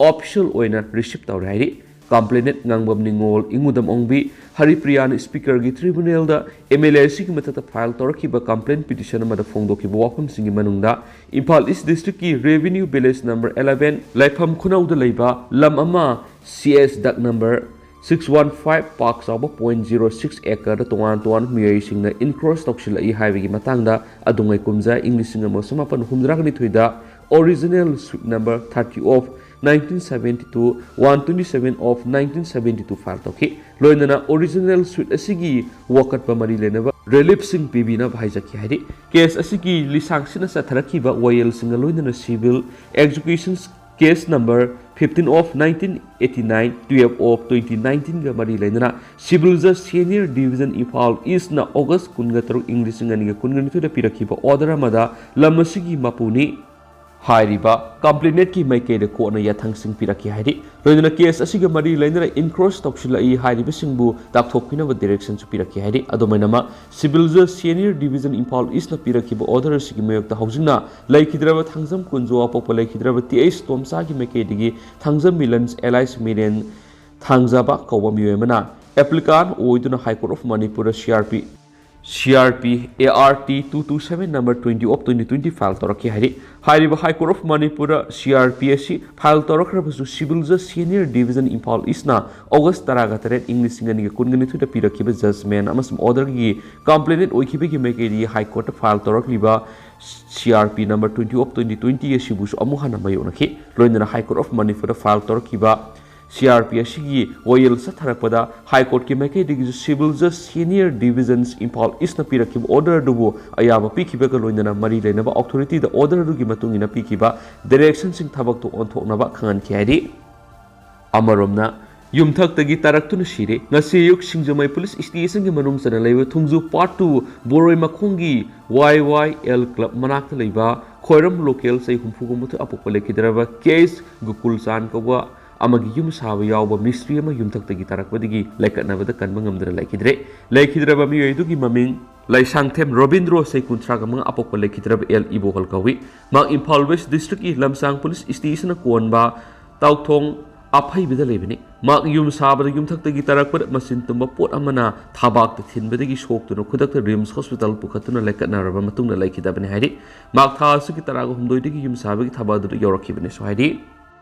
official ꯑꯣꯏꯅ receive ꯇꯧꯔꯦ ꯍꯥꯏꯔꯤ꯫ Complainant ꯉꯥꯡꯕꯝ ꯅꯤꯉꯣꯜ ꯏꯉꯨꯗꯝ ꯑꯣꯡꯕꯤ ꯍꯔꯤꯄ꯭ꯔꯤꯌꯥꯅ speaker ꯒꯤ tribunal the M L A ꯑꯁꯤꯒꯤ ꯃꯊꯛꯇ file ꯇꯧꯔꯛꯈꯤꯕ complaint petition ꯑꯃꯗ ꯐꯣꯡꯗꯣꯛꯈꯤꯕ ꯋꯥꯐꯝꯁꯤꯡꯒꯤ ꯃꯅꯨꯡꯗ ꯏꯝꯐꯥꯜ East District ꯀꯤ Revenue Village number eleven ꯂꯩꯐꯝ ꯈꯨꯅꯧꯗ ꯂꯩꯕ ꯂꯝ ꯑꯃ C S Dag number six one five ꯄꯥꯛ ꯆꯥꯎꯕ point zero six acre ꯗ ꯇꯣꯉꯥꯟ ꯇꯣꯉꯥꯟꯕ ꯃꯤꯑꯣꯏꯁꯤꯡꯅ encroach ꯇꯧꯁꯤꯜꯂꯛꯏ ꯍꯥꯏꯕꯒꯤ ꯃꯇꯥꯡꯗ ꯑꯗꯨꯉꯩ ꯀꯨꯝꯖꯥ ꯏꯪ ꯂꯤꯁꯤꯡ ꯑꯃ ꯆꯃꯥꯄꯟ ꯍꯨꯝꯗ꯭ꯔꯥꯒ ꯅꯤꯊꯣꯏꯗ original suit number thirty of nineteen seventy two, one twenty seven of nineteen seventy two file ꯇꯧꯈꯤ꯫ ꯂꯣꯏꯅꯅ original suit ꯑꯁꯤꯒꯤ ꯋꯥꯀꯠꯄ ꯃꯔꯤ ꯂꯩꯅꯕ reliefꯁꯤꯡ ꯄꯤꯕꯤꯅꯕ ꯍꯥꯏꯖꯈꯤ ꯍꯥꯏꯔꯤ꯫ Case ꯑꯁꯤꯒꯤ ꯂꯤꯁꯥꯡꯁꯤꯠꯅ ꯆꯠꯊꯔꯛꯈꯤꯕ ꯋꯥꯌꯦꯜꯁꯤꯡꯒ ꯂꯣꯏꯅꯅ civil executions case number fifteen of nineteen eighty nine, twelve of twenty nineteen ꯒ ꯃꯔꯤ ꯂꯩꯅꯅ Civil Judge Senior Division Imphal Eastꯅ August ꯀꯨꯟꯒ ꯇꯔꯨꯛ, ꯏꯪ ꯂꯤꯁꯤꯡ ꯑꯅꯤꯒ ꯀꯨꯟꯒ ꯅꯤꯊꯣꯏꯗ ꯄꯤꯔꯛꯈꯤꯕ order ꯑꯃꯗ ꯂꯝ ꯑꯁꯤꯒꯤ ꯃꯄꯨꯅꯤ ꯍꯥꯏꯔꯤꯕ complainantꯀꯤ ꯃꯥꯏꯀꯩꯗ courtꯅ ꯌꯥꯊꯪꯁꯤꯡ ꯄꯤꯔꯛꯈꯤ ꯍꯥꯏꯔꯤ꯫ ꯂꯣꯏꯅꯅ case ꯑꯁꯤꯒ ꯃꯔꯤ ꯂꯩꯅꯅ encroach ꯇꯧꯁꯤꯜꯂꯛꯏ ꯍꯥꯏꯔꯤꯕꯁꯤꯡꯕꯨ ꯇꯥꯛꯊꯣꯛꯄꯤꯅꯕ directionꯁꯨ ꯄꯤꯔꯛꯈꯤ ꯍꯥꯏꯔꯤ꯫ ꯑꯗꯨꯃꯥꯏꯅꯃꯛ Civil Judge Senior Division Imphal Eastꯅ ꯄꯤꯔꯛꯈꯤꯕ order ꯑꯁꯤꯒꯤ ꯃꯥꯌꯣꯛꯇ ꯍꯧꯖꯤꯛꯅ ꯂꯩꯈꯤꯗ꯭ꯔꯕ ꯊꯥꯡꯖꯝ ꯀꯨꯟꯖꯣ ꯑꯄꯣꯛꯄ ꯂꯩꯈꯤꯗ꯭ꯔꯕ ꯇꯤ ꯑꯩꯆ ꯇꯣꯝꯆꯥꯒꯤ ꯃꯥꯏꯀꯩꯗꯒꯤ ꯊꯥꯡꯖꯝ ꯃꯤꯂꯟꯁ alias ꯃꯤꯔꯦꯟ ꯊꯥꯡꯖꯕ ꯀꯧꯕ ꯃꯤꯑꯣꯏ ꯑꯃꯅ applicant ꯑꯣꯏꯗꯨꯅ High Court of Manipurꯗ C R P, C R P A R T two two seven number twenty of twenty twenty file ꯇꯧꯔꯛꯈꯤ ꯍꯥꯏꯔꯤ꯫ ꯍꯥꯏꯔꯤꯕ High Court of Manipurꯗ C R P ꯑꯁꯤ file ꯇꯧꯔꯛꯈ꯭ꯔꯕꯁꯨ Civil Judge Senior Division Imphal Eastꯅ August ꯇꯔꯥꯒ ꯇꯔꯦꯠ, ꯏꯪ ꯂꯤꯁꯤꯡ ꯑꯅꯤꯒ ꯀꯨꯟꯒ ꯅꯤꯊꯣꯏꯗ ꯄꯤꯔꯛꯈꯤꯕ judgment ꯑꯃꯁꯨꯡ orderꯒꯤ complainant ꯑꯣꯏꯈꯤꯕꯒꯤ ꯃꯥꯏꯀꯩꯗꯒꯤ High Courtꯇ file ꯇꯧꯔꯛꯂꯤꯕ C R P number twenty of twenty twenty ꯑꯁꯤꯕꯨꯁꯨ ꯑꯃꯨꯛ ꯍꯟꯅ ꯃꯥꯌꯣꯛꯅꯈꯤ꯫ ꯂꯣꯏꯅꯅ High Court of Manipurꯗ file ꯇꯧꯔꯛꯈꯤꯕ C R P ꯑꯁꯤꯒꯤ ꯋꯥꯌꯦꯜ ꯆꯠꯊꯔꯛꯄꯗ High Courtꯀꯤ ꯃꯥꯏꯀꯩꯗꯒꯤꯁꯨ Civil Judge Senior Divisions Imphal Eastꯅ ꯄꯤꯔꯛꯈꯤꯕ order ꯑꯗꯨꯕꯨ ꯑꯌꯥꯕ ꯄꯤꯈꯤꯕꯒ ꯂꯣꯏꯅꯅ ꯃꯔꯤ ꯂꯩꯅꯕ authorityꯗ order ꯑꯗꯨꯒꯤ ꯃꯇꯨꯡ ꯏꯟꯅ ꯄꯤꯈꯤꯕ directionꯁꯤꯡ ꯊꯕꯛꯇ ꯑꯣꯟꯊꯣꯛꯅꯕ ꯈꯪꯍꯟꯈꯤ ꯍꯥꯏꯔꯤ꯫ ꯑꯃꯔꯣꯝꯅ ꯌꯨꯝꯊꯛꯇꯒꯤ ꯇꯥꯔꯛꯇꯨꯅ ꯁꯤꯔꯦ꯫ ꯉꯁꯤ ꯑꯌꯨꯛ ꯁꯤꯡꯖꯃꯩ police stationꯒꯤ ꯃꯅꯨꯡ ꯆꯟꯅ ꯂꯩꯕ ꯊꯣꯡꯖꯨ part two ꯕꯣꯔꯣꯏ ꯃꯈꯣꯡꯒꯤ Y Y L club ꯃꯅꯥꯛꯇ ꯂꯩꯕ ꯈ꯭ꯋꯥꯏꯔꯝ ꯂꯣꯀꯦꯜ ꯆꯍꯤ ꯍꯨꯝꯐꯨꯒ ꯃꯥꯊꯣꯏ ꯑꯄꯣꯛꯄ ꯂꯩꯈꯤꯗ꯭ꯔꯕ ꯀꯦ ꯑꯦꯁ ꯒꯨꯀꯨꯜ ꯆꯥꯟ ꯀꯧꯕ ꯑꯃꯒꯤ ꯌꯨꯝ ꯁꯥꯕ ꯌꯥꯎꯕ ꯃꯤꯁꯇ꯭ꯔꯤ ꯑꯃ ꯌꯨꯝꯊꯛꯇꯒꯤ ꯇꯥꯔꯛꯄꯗꯒꯤ ꯂꯥꯏꯀꯠꯅꯕꯗ ꯀꯟꯕ ꯉꯝꯗꯅ ꯂꯩꯈꯤꯗ꯭ꯔꯦ꯫ ꯂꯩꯈꯤꯗ꯭ꯔꯕ ꯃꯤꯑꯣꯏ ꯑꯗꯨꯒꯤ ꯃꯃꯤꯡ ꯂꯩꯁꯥꯡꯊꯦꯝ ꯔꯣꯕꯤꯟꯗ꯭ꯔꯣ, ꯆꯍꯤ ꯀꯨꯟꯊ꯭ꯔꯥꯒ ꯃꯉꯥ ꯑꯄꯣꯛꯄ ꯂꯩꯈꯤꯗ꯭ꯔꯕ ꯑꯦꯜ ꯏꯕꯣꯍꯜ ꯀꯧꯏ꯫ ꯃꯍꯥꯛ ꯏꯝꯐꯥꯜ West Districtꯀꯤ ꯂꯝꯁꯥꯡ police stationꯅ ꯀꯣꯟꯕ ꯇꯥꯎꯊꯣꯡ ꯑꯐꯩꯕꯗ ꯂꯩꯕꯅꯤ꯫ ꯃꯍꯥꯛ ꯌꯨꯝ ꯁꯥꯕꯗ ꯌꯨꯝꯊꯛꯇꯒꯤ ꯇꯥꯔꯛꯄꯗ ꯃꯆꯤꯟ ꯇꯨꯝꯕ ꯄꯣꯠ ꯑꯃꯅ ꯊꯕꯥꯛꯇ ꯊꯤꯟꯕꯗꯒꯤ ꯁꯣꯛꯇꯨꯅ ꯈꯨꯗꯛꯇ ꯔꯤꯝꯁ ꯍꯣꯁꯄꯤꯇꯥꯜ ꯄꯨꯈꯠꯇꯨꯅ ꯂꯥꯏꯀꯠꯅꯔꯕ ꯃꯇꯨꯡꯗ ꯂꯩꯈꯤꯗꯕꯅꯤ ꯍꯥꯏꯔꯤ꯫ ꯃꯍꯥꯛ ꯊꯥ ꯑꯁꯤꯒꯤ ꯇꯔꯥꯒ ꯍꯨꯝꯗꯣꯏꯗꯒꯤ ꯌꯨꯝ ꯁꯥꯕꯒꯤ ꯊꯕꯛ ꯑꯗꯨꯗ ꯌꯧꯔꯛꯈꯤꯕꯅꯤꯁꯨ ꯍꯥꯏꯔꯤ꯫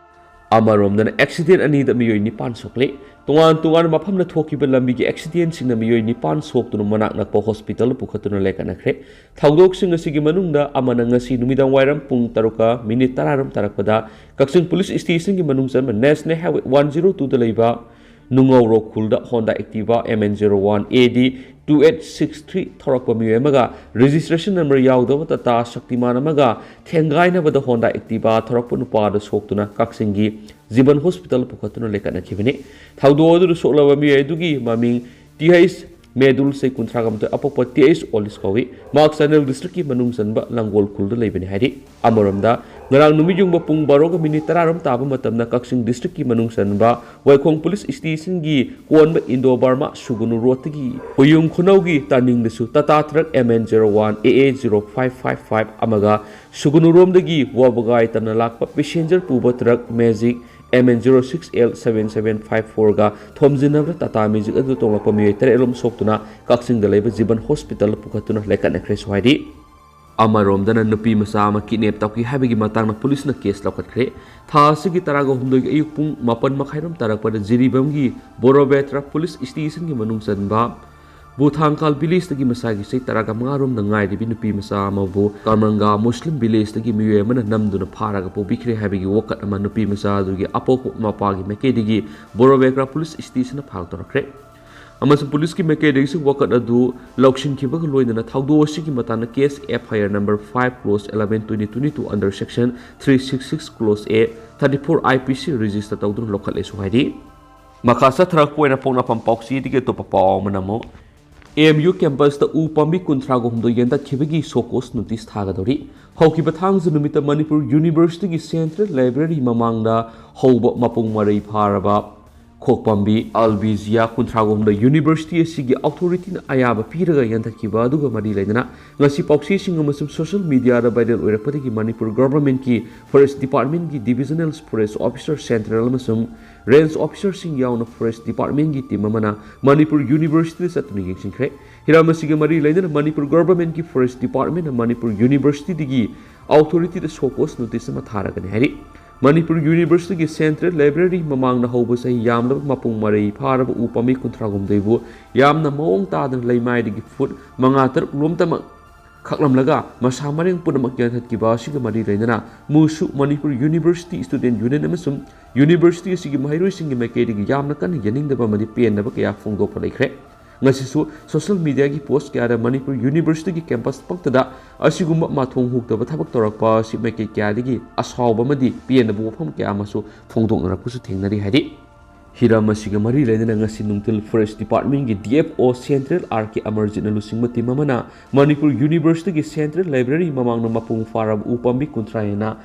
ꯑꯃꯔꯣꯝꯗꯅ, ꯑꯦꯛꯁꯤꯗꯦꯟ ꯑꯅꯤꯗ ꯃꯤꯑꯣꯏ ꯅꯤꯄꯥꯟ ꯁꯣꯛꯂꯦ꯫ ꯇꯣꯉꯥꯟ ꯇꯣꯉꯥꯟꯕ ꯃꯐꯝꯗ ꯊꯣꯛꯈꯤꯕ ꯂꯝꯕꯤꯒꯤ ꯑꯦꯛꯁꯤꯗꯦꯟꯁꯤꯡꯅ ꯃꯤꯑꯣꯏ ꯅꯤꯄꯥꯟ ꯁꯣꯛꯇꯨꯅ ꯃꯅꯥꯛ ꯅꯛꯄ ꯍꯣꯁꯄꯤꯇꯥꯜꯗ ꯄꯨꯈꯠꯇꯨꯅ ꯂꯩꯈꯠꯅꯈ꯭ꯔꯦ꯫ ꯊꯧꯗꯣꯛꯁꯤꯡ ꯑꯁꯤꯒꯤ ꯃꯅꯨꯡꯗ ꯑꯃꯅ ꯉꯁꯤ ꯅꯨꯃꯤꯗꯥꯡ ꯋꯥꯏꯔꯝ ꯄꯨꯡ ꯇꯔꯨꯛꯀ ꯃꯤꯅꯤꯠ ꯇꯔꯥꯔꯣꯝ ꯇꯥꯔꯛꯄꯗ ꯀꯛꯆꯤꯡ ꯄꯨꯂꯤꯁ ꯁ꯭ꯇꯦꯁꯟꯒꯤ ꯃꯅꯨꯡ ꯆꯟꯕ ꯅꯦꯁꯅꯦꯜ ꯍꯥꯏꯋꯦ ꯋꯥꯟ ꯖꯤꯔꯣ ꯇꯨꯗ ꯂꯩꯕ ꯅꯨꯡꯉꯧꯔꯣꯛ ꯈꯨꯜꯗ Honda Activa M N zero one A D two eight six three ꯊꯧꯔꯛꯄ ꯃꯤꯑꯣꯏ ꯑꯃꯒ registration number ꯌꯥꯎꯗꯕ ꯇꯥꯇꯥ ꯁꯛꯇꯤꯃꯥꯟ ꯑꯃꯒ ꯊꯦꯡꯒꯥꯏꯅꯕꯗ Honda Activa ꯊꯧꯔꯛꯄ ꯅꯨꯄꯥꯗ ꯁꯣꯛꯇꯨꯅ ꯀꯛꯆꯤꯡꯒꯤ ꯖꯤꯕꯟ ꯍꯣꯁꯄꯤꯇꯥꯜ ꯄꯨꯈꯠꯇꯨꯅ ꯂꯩꯈꯠꯅꯈꯤꯕꯅꯤ꯫ ꯊꯧꯗꯣꯛ ꯑꯗꯨꯗ ꯁꯣꯛꯂꯕ ꯃꯤꯑꯣꯏ ꯑꯗꯨꯒꯤ ꯃꯃꯤꯡ ꯇꯤ ꯑꯩꯆ ꯃꯦꯗꯨꯜ, ꯆꯍꯤ ꯀꯨꯟꯊ꯭ꯔꯥꯒ ꯃꯥꯊꯣꯏ, ꯑꯄꯣꯛꯄ ꯇꯤ ꯑꯩꯆ ꯑꯣꯂꯤꯁ ꯀꯧꯏ꯫ ꯃꯍꯥꯛ ꯆꯥꯟꯗꯦꯜ ꯗꯤꯁꯇ꯭ꯔꯤꯛꯀꯤ ꯃꯅꯨꯡ ꯆꯟꯕ ꯂꯪꯒꯣꯜ ꯈꯨꯜꯗ ꯂꯩꯕꯅꯤ ꯍꯥꯏꯔꯤ꯫ ꯑꯃꯔꯣꯝꯗ, ꯉꯔꯥꯡ ꯅꯨꯃꯤꯠ ꯌꯨꯡꯕ ꯄꯨꯡ ꯕꯥꯔꯣꯒ ꯃꯤꯅꯤꯠ ꯇꯔꯥꯔꯣꯝ ꯇꯥꯕ ꯃꯇꯝꯗ ꯀꯛꯆꯤꯡ ꯗꯤꯁꯇ꯭ꯔꯤꯛꯀꯤ ꯃꯅꯨꯡ ꯆꯟꯕ ꯋꯥꯏꯈꯣꯡ ꯄꯨꯂꯤꯁ ꯁ꯭ꯇꯦꯁꯟꯒꯤ ꯀꯣꯟꯕ ꯏꯟꯗꯣ ꯕꯔꯃꯥ ꯁꯨꯒꯨꯅꯨ ꯔꯣꯗꯇꯒꯤ ꯍꯨꯌꯨꯝ ꯈꯨꯅꯧꯒꯤ ꯇꯔꯅꯤꯡꯗꯁꯨ Tata truck M N zero one A A zero five five five ꯑꯃꯒ ꯁꯨꯒꯨꯅꯨꯔꯣꯝꯗꯒꯤ ꯋꯥꯕꯒꯥꯏ ꯇꯝꯅ ꯂꯥꯛꯄ ꯄꯦꯁꯦꯟꯖꯔ ꯄꯨꯕ truck magic M N zero six L seven seven five fourꯒ ꯊꯣꯝꯖꯤꯟꯅꯕꯗ ꯇꯥꯇꯥ ꯃꯦꯖꯤꯛ ꯑꯗꯨ ꯇꯣꯡꯂꯛꯄ ꯃꯤꯑꯣꯏ ꯇꯔꯦꯠ ꯔꯣꯝ ꯁꯣꯛꯇꯨꯅ ꯀꯛꯆꯤꯡꯗ ꯂꯩꯕ ꯖꯤꯕꯟ ꯍꯣꯁꯄꯤꯇꯥꯜꯗ ꯄꯨꯈꯠꯇꯨꯅ ꯂꯩꯈꯠꯅꯈ꯭ꯔꯦꯁꯨ ꯍꯥꯏꯔꯤ꯫ ꯑꯃꯔꯣꯝꯗꯅ, ꯅꯨꯄꯤ ꯃꯆꯥ ꯑꯃ ꯀꯤꯗꯅꯦꯞ ꯇꯧꯈꯤ ꯍꯥꯏꯕꯒꯤ ꯃꯇꯥꯡꯗ ꯄꯨꯂꯤꯁꯅ ꯀꯦꯁ ꯂꯧꯈꯠꯈ꯭ꯔꯦ꯫ ꯊꯥ ꯑꯁꯤꯒꯤ ꯇꯔꯥꯒ ꯍꯨꯝꯗꯣꯏꯒꯤ ꯑꯌꯨꯛ ꯄꯨꯡ ꯃꯥꯄꯟ ꯃꯈꯥꯏꯔꯣꯝ ꯇꯥꯔꯛꯄꯗ ꯖꯤꯔꯤꯕꯥꯝꯒꯤ ꯕꯣꯔꯣꯕꯦꯇ꯭ꯔꯥ ꯄꯨꯂꯤꯁ ꯁ꯭ꯇꯦꯁꯟꯒꯤ ꯃꯅꯨꯡ ꯆꯟꯕ ꯕꯨꯊꯥꯡꯀꯥꯜ ꯚꯤꯂꯦꯖꯇꯒꯤ ꯃꯁꯥꯒꯤ ꯆꯍꯤ ꯇꯔꯥꯒ ꯃꯉꯥꯔꯣꯝꯗ ꯉꯥꯏꯔꯤꯕꯤ ꯅꯨꯄꯤ ꯃꯆꯥ ꯑꯃꯕꯨ ꯀꯥꯃꯔꯪꯒꯥ ꯃꯨꯁꯂꯤꯝ ꯚꯤꯂꯦꯖꯇꯒꯤ ꯃꯤꯑꯣꯏ ꯑꯃꯅ ꯅꯝꯗꯨꯅ ꯐꯥꯔꯒ ꯄꯨꯕꯤꯈ꯭ꯔꯦ ꯍꯥꯏꯕꯒꯤ ꯋꯥꯀꯠ ꯑꯃ ꯅꯨꯄꯤ ꯃꯆꯥ ꯑꯗꯨꯒꯤ ꯑꯄꯣꯛꯄ ꯃꯄꯥꯒꯤ ꯃꯥꯏꯀꯩꯗꯒꯤ ꯕꯣꯔꯣꯕꯦꯀ꯭ꯔꯥ ꯄꯨꯂꯤꯁ ꯁ꯭ꯇꯦꯁꯟꯗ ꯐꯥꯏꯜ ꯇꯧꯔꯛꯈ꯭ꯔꯦ꯫ ꯑꯃꯁꯨꯡ ꯄꯨꯂꯤꯁꯀꯤ ꯃꯥꯏꯀꯩꯗꯒꯤꯁꯨ ꯋꯥꯀꯠ ꯑꯗꯨ ꯂꯧꯁꯤꯟꯈꯤꯕꯒ ꯂꯣꯏꯅꯅ ꯊꯧꯗꯣꯛ ꯑꯁꯤꯒꯤ ꯃꯇꯥꯡꯗ case F I R number five clause eleven twenty twenty-two under section three six six clause A thirty-four I P C register ꯇꯧꯗꯨꯅ ꯂꯧꯈꯠꯂꯦꯁꯨ ꯍꯥꯏꯔꯤ꯫ ꯃꯈꯥ ꯆꯠꯊꯔꯛꯄ ꯑꯣꯏꯅ ꯄꯣꯛꯅꯐꯝ ꯄꯥꯎꯆꯦꯗꯒꯤ ꯑꯇꯣꯞꯄ ꯄꯥꯎ ꯑꯃꯅ ꯑꯃꯨꯛ, A M U campusꯇ ꯎ ꯄꯥꯝꯕꯤ ꯀꯨꯟꯊ꯭ꯔꯥꯒ ꯍꯨꯝꯗꯣꯏ ꯌꯥꯟꯊꯠꯈꯤꯕꯒꯤ show cause notice ꯊꯥꯒꯗꯧꯔꯤ꯫ ꯍꯧꯈꯤꯕ ꯊꯥꯡꯖ ꯅꯨꯃꯤꯠꯇ ꯃꯅꯤꯄꯨꯔ Universityꯒꯤ Central Library ꯃꯃꯥꯡꯗ ꯍꯧꯕ ꯃꯄꯨꯡ ꯃꯔꯩ ꯐꯥꯔꯕ ꯈꯣꯛ ꯄꯥꯝꯕꯤ Albizia ꯀꯨꯟꯊ꯭ꯔꯥꯒ ꯍꯨꯝꯗꯣꯏ University ꯑꯁꯤꯒꯤ authorityꯅ ꯑꯌꯥꯕ ꯄꯤꯔꯒ ꯌꯥꯟꯊꯠꯈꯤꯕ ꯑꯗꯨꯒ ꯃꯔꯤ ꯂꯩꯅꯅ ꯉꯁꯤ ꯄꯥꯎꯆꯦꯁꯤꯡ ꯑꯃꯁꯨꯡ social mediaꯗ viral ꯑꯣꯏꯔꯛꯄꯗꯒꯤ Manipur governmentꯀꯤ Forest Departmentꯀꯤ Divisional Forest Officer Central ꯑꯃꯁꯨꯡ Range Officerꯁꯤꯡ ꯌꯥꯎꯅ Forest Departmentꯀꯤ team ꯑꯃꯅ ꯃꯅꯤꯄꯨꯔ Universityꯗ ꯆꯠꯇꯨꯅ ꯌꯦꯡꯁꯤꯟꯈ꯭ꯔꯦ꯫ ꯍꯤꯔꯝ ꯑꯁꯤꯒ ꯃꯔꯤ ꯂꯩꯅꯅ Manipur governmentꯀꯤ Forest Departmentꯅ Manipur Universityꯗꯒꯤ authorityꯗ show cause notice ꯑꯃ ꯊꯥꯔꯒꯅꯤ ꯍꯥꯏꯔꯤ꯫ ꯃꯅꯤꯄꯨꯔ ꯌꯨꯅꯤꯚꯔꯁꯤꯇꯤꯒꯤ ꯁꯦꯟꯇ꯭ꯔꯦꯜ ꯂꯥꯏꯕ꯭ꯔꯦꯔꯤ ꯃꯃꯥꯡꯗ ꯍꯧꯕ ꯆꯍꯤ ꯌꯥꯝꯂꯕ ꯃꯄꯨꯡ ꯃꯔꯩ ꯐꯥꯔꯕ ꯎ ꯄꯥꯝꯕꯤ ꯀꯨꯟꯊ꯭ꯔꯥ ꯍꯨꯝꯗꯣꯏꯕꯨ ꯌꯥꯝꯅ ꯃꯑꯣꯡ ꯇꯥꯗꯅ ꯂꯩꯃꯥꯏꯗꯒꯤ ꯐꯨꯠ ꯃꯉꯥ ꯇꯔꯨꯛ ꯂꯣꯝꯇꯃꯛ ꯈꯛꯂꯝꯂꯒ ꯃꯁꯥ ꯃꯔꯦꯡ ꯄꯨꯝꯅꯃꯛ ꯌꯥꯟꯊꯠꯈꯤꯕ ꯑꯁꯤꯒ ꯃꯔꯤ ꯂꯩꯅꯅ ꯃꯨꯁꯨ ꯃꯅꯤꯄꯨꯔ ꯌꯨꯅꯤꯚꯔꯁꯤꯇꯤ ꯁ꯭ꯇꯨꯗꯦꯟꯠ ꯌꯨꯅꯤꯌꯟ ꯑꯃꯁꯨꯡ ꯌꯨꯅꯤꯚꯔꯁꯤꯇꯤ ꯑꯁꯤꯒꯤ ꯃꯍꯩꯔꯣꯏꯁꯤꯡꯒꯤ ꯃꯥꯏꯀꯩꯗꯒꯤ ꯌꯥꯝꯅ ꯀꯟꯅ ꯌꯥꯅꯤꯡꯗꯕ ꯑꯃꯗꯤ ꯄꯦꯟꯗꯕ ꯀꯌꯥ ꯐꯣꯡꯗꯣꯛꯄ ꯂꯩꯈ꯭ꯔꯦ꯫ ꯉꯁꯤꯁꯨ ꯁꯣꯁꯤꯌꯦꯜ ꯃꯤꯗꯤꯌꯥꯒꯤ ꯄꯣꯁ ꯀꯌꯥꯗ ꯃꯅꯤꯄꯨꯔ ꯌꯨꯅꯤꯚꯔꯁꯤꯇꯤꯒꯤ ꯀꯦꯝꯄꯁ ꯄꯪꯇꯗ ꯑꯁꯤꯒꯨꯝꯕ ꯃꯊꯣꯡ ꯍꯨꯛꯇꯕ ꯊꯕꯛ ꯇꯧꯔꯛꯄ ꯑꯁꯤ ꯃꯥꯏꯀꯩ ꯀꯌꯥꯗꯒꯤ ꯑꯁꯥꯎꯕ ꯑꯃꯗꯤ ꯄꯦꯟꯗꯕ ꯋꯥꯐꯝ ꯀꯌꯥ ꯑꯃꯁꯨ ꯐꯣꯡꯗꯣꯛꯅꯔꯛꯄꯁꯨ ꯊꯦꯡꯅꯔꯤ ꯍꯥꯏꯔꯤ꯫ ꯍꯤꯔꯝ ꯑꯁꯤꯒ ꯃꯔꯤ ꯂꯩꯅꯅ ꯉꯁꯤ ꯅꯨꯡꯊꯤꯜ ꯐꯣꯔꯦꯁ꯭ꯠ ꯗꯤꯄꯥꯔꯠꯃꯦꯟꯠꯀꯤ D F O central R K ꯑꯃꯔꯖꯤꯠꯅ ꯂꯨꯆꯤꯡꯕ ꯇꯤꯝ ꯑꯃꯅ ꯃꯅꯤꯄꯨꯔ ꯌꯨꯅꯤꯚꯔꯁꯤꯇꯤꯒꯤ ꯁꯦꯟꯇ꯭ꯔꯦꯜ ꯂꯥꯏꯕ꯭ꯔꯦꯔꯤ ꯃꯃꯥꯡꯗ ꯃꯄꯨꯡ ꯐꯥꯔꯕ ꯎ ꯄꯥꯝꯕꯤ ꯀꯨꯟꯊ꯭ꯔꯥ ꯍꯦꯟꯅ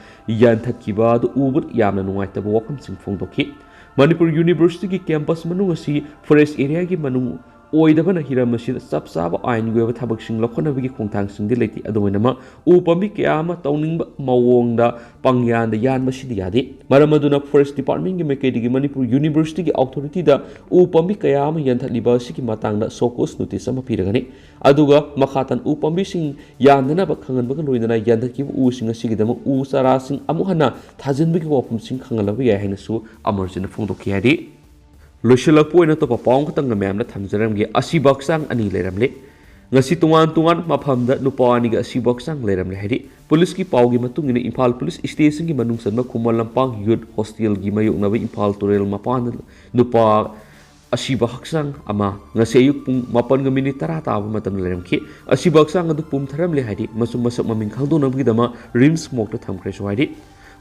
ꯌꯥꯟꯊꯠꯈꯤꯕ ꯑꯗꯨ ꯎꯕꯗ ꯌꯥꯝꯅ ꯅꯨꯡꯉꯥꯏꯇꯕ ꯋꯥꯐꯝꯁꯤꯡ ꯐꯣꯡꯗꯣꯛꯈꯤ꯫ ꯃꯅꯤꯄꯨꯔ ꯌꯨꯅꯤꯚꯔꯁꯤꯇꯤꯒꯤ ꯀꯦꯝꯄꯁ ꯃꯅꯨꯡ ꯑꯁꯤ ꯐꯣꯔꯦꯁ꯭ꯠ ꯑꯦꯔꯤꯌꯥꯒꯤ ꯃꯅꯨꯡ ꯑꯣꯏꯗꯕꯅ ꯍꯤꯔꯝ ꯑꯁꯤꯗ ꯆꯞ ꯆꯥꯕ ꯑꯥꯏꯟꯒꯤ ꯑꯣꯏꯕ ꯊꯕꯛꯁꯤꯡ ꯂꯧꯈꯠꯅꯕꯒꯤ ꯈꯣꯡꯊꯥꯡꯁꯤꯡꯗꯤ ꯂꯩꯇꯦ꯫ ꯑꯗꯨꯝ ꯑꯣꯏꯅꯃꯛ ꯎ ꯄꯥꯝꯕꯤ ꯀꯌꯥ ꯑꯃ ꯇꯧꯅꯤꯡꯕ ꯃꯑꯣꯡꯗ ꯄꯪꯌꯥꯟꯗ ꯌꯥꯟꯕꯁꯤꯗꯤ ꯌꯥꯗꯦ꯫ ꯃꯔꯝ ꯑꯗꯨꯅ ꯐꯣꯔꯦꯁ꯭ꯠ ꯗꯤꯄꯥꯔꯠꯃꯦꯟꯠꯀꯤ ꯃꯥꯏꯀꯩꯗꯒꯤ ꯃꯅꯤꯄꯨꯔ ꯌꯨꯅꯤꯚꯔꯁꯤꯇꯤꯒꯤ ꯑꯣꯊꯣꯔꯤꯇꯤꯗ ꯎ ꯄꯥꯝꯕꯤ ꯀꯌꯥ ꯑꯃ ꯌꯥꯟꯊꯠꯂꯤꯕ ꯑꯁꯤꯒꯤ ꯃꯇꯥꯡꯗ ꯁꯣ ꯀꯣꯖ ꯅꯣꯇꯤꯁ ꯑꯃ ꯄꯤꯔꯒꯅꯤ꯫ ꯑꯗꯨꯒ ꯃꯈꯥ ꯇꯥꯅ ꯎ ꯄꯥꯝꯕꯤꯁꯤꯡ ꯌꯥꯟꯗꯅꯕ ꯈꯪꯍꯟꯕꯒ ꯂꯣꯏꯅꯅ ꯌꯥꯟꯊꯠꯈꯤꯕ ꯎꯁꯤꯡ ꯑꯁꯤꯒꯤꯗꯃꯛ ꯎ ꯆꯥꯔꯥꯁꯤꯡ ꯑꯃꯨꯛ ꯍꯟꯅ ꯊꯥꯖꯤꯟꯕꯒꯤ ꯋꯥꯐꯝꯁꯤꯡ ꯈꯪꯍꯜꯂꯕ ꯌꯥꯏ ꯍꯥꯏꯅꯁꯨ ꯑꯃꯔꯖꯤꯠꯅ ꯐꯣꯡꯗꯣꯛꯈꯤ ꯍꯥꯏꯔꯤ꯫ ꯂꯣꯏꯁꯤꯜꯂꯛꯄ ꯑꯣꯏꯅ ꯑꯇꯣꯞꯄ ꯄꯥꯎ ꯑꯃꯈꯛꯇꯪꯒ ꯃꯌꯥꯝꯗ ꯊꯝꯖꯔꯝꯒꯦ꯫ ꯑꯁꯤꯕ ꯍꯛꯆꯥꯡ ꯑꯅꯤ ꯂꯩꯔꯝꯂꯦ꯫ ꯉꯁꯤ ꯇꯣꯉꯥꯟ ꯇꯣꯉꯥꯟꯕ ꯃꯐꯝꯗ ꯅꯨꯄꯥ ꯑꯅꯤꯒ ꯑꯁꯤꯕ ꯍꯛꯆꯥꯡ ꯂꯩꯔꯝꯂꯦ ꯍꯥꯏꯔꯤ꯫ ꯄꯨꯂꯤꯁꯀꯤ ꯄꯥꯎꯒꯤ ꯃꯇꯨꯡ ꯏꯟꯅ ꯏꯝꯐꯥꯜ ꯄꯨꯂꯤꯁ ꯁ꯭ꯇꯦꯁꯟꯒꯤ ꯃꯅꯨꯡ ꯆꯟꯕ ꯈꯨꯃꯟ ꯂꯝꯄꯥꯛ ꯌꯨꯠ ꯍꯣꯁꯇꯦꯜꯒꯤ ꯃꯥꯌꯣꯛꯅꯕ ꯏꯝꯐꯥꯜ ꯇꯨꯔꯦꯜ ꯃꯄꯥꯟꯗ ꯅꯨꯄꯥ ꯑꯁꯤꯕ ꯍꯛꯆꯥꯡ ꯑꯃ ꯉꯁꯤ ꯑꯌꯨꯛ ꯄꯨꯡ ꯃꯥꯄꯟꯒ ꯃꯤꯅꯤꯠ ꯇꯔꯥ ꯇꯥꯕ ꯃꯇꯝꯗ ꯂꯩꯔꯝꯈꯤ꯫ ꯑꯁꯤꯕ ꯍꯛꯆꯥꯡ ꯑꯗꯨ ꯄꯨꯝꯊꯔꯝꯂꯦ ꯍꯥꯏꯔꯤ, ꯃꯁꯨ ꯃꯁꯛ ꯃꯃꯤꯡ ꯈꯪꯗꯣꯛꯅꯕꯒꯤꯗꯃꯛ ꯔꯤꯝꯁ ꯃꯣꯔꯒꯇ ꯊꯝꯈ꯭ꯔꯦꯁꯨ ꯍꯥꯏꯔꯤ꯫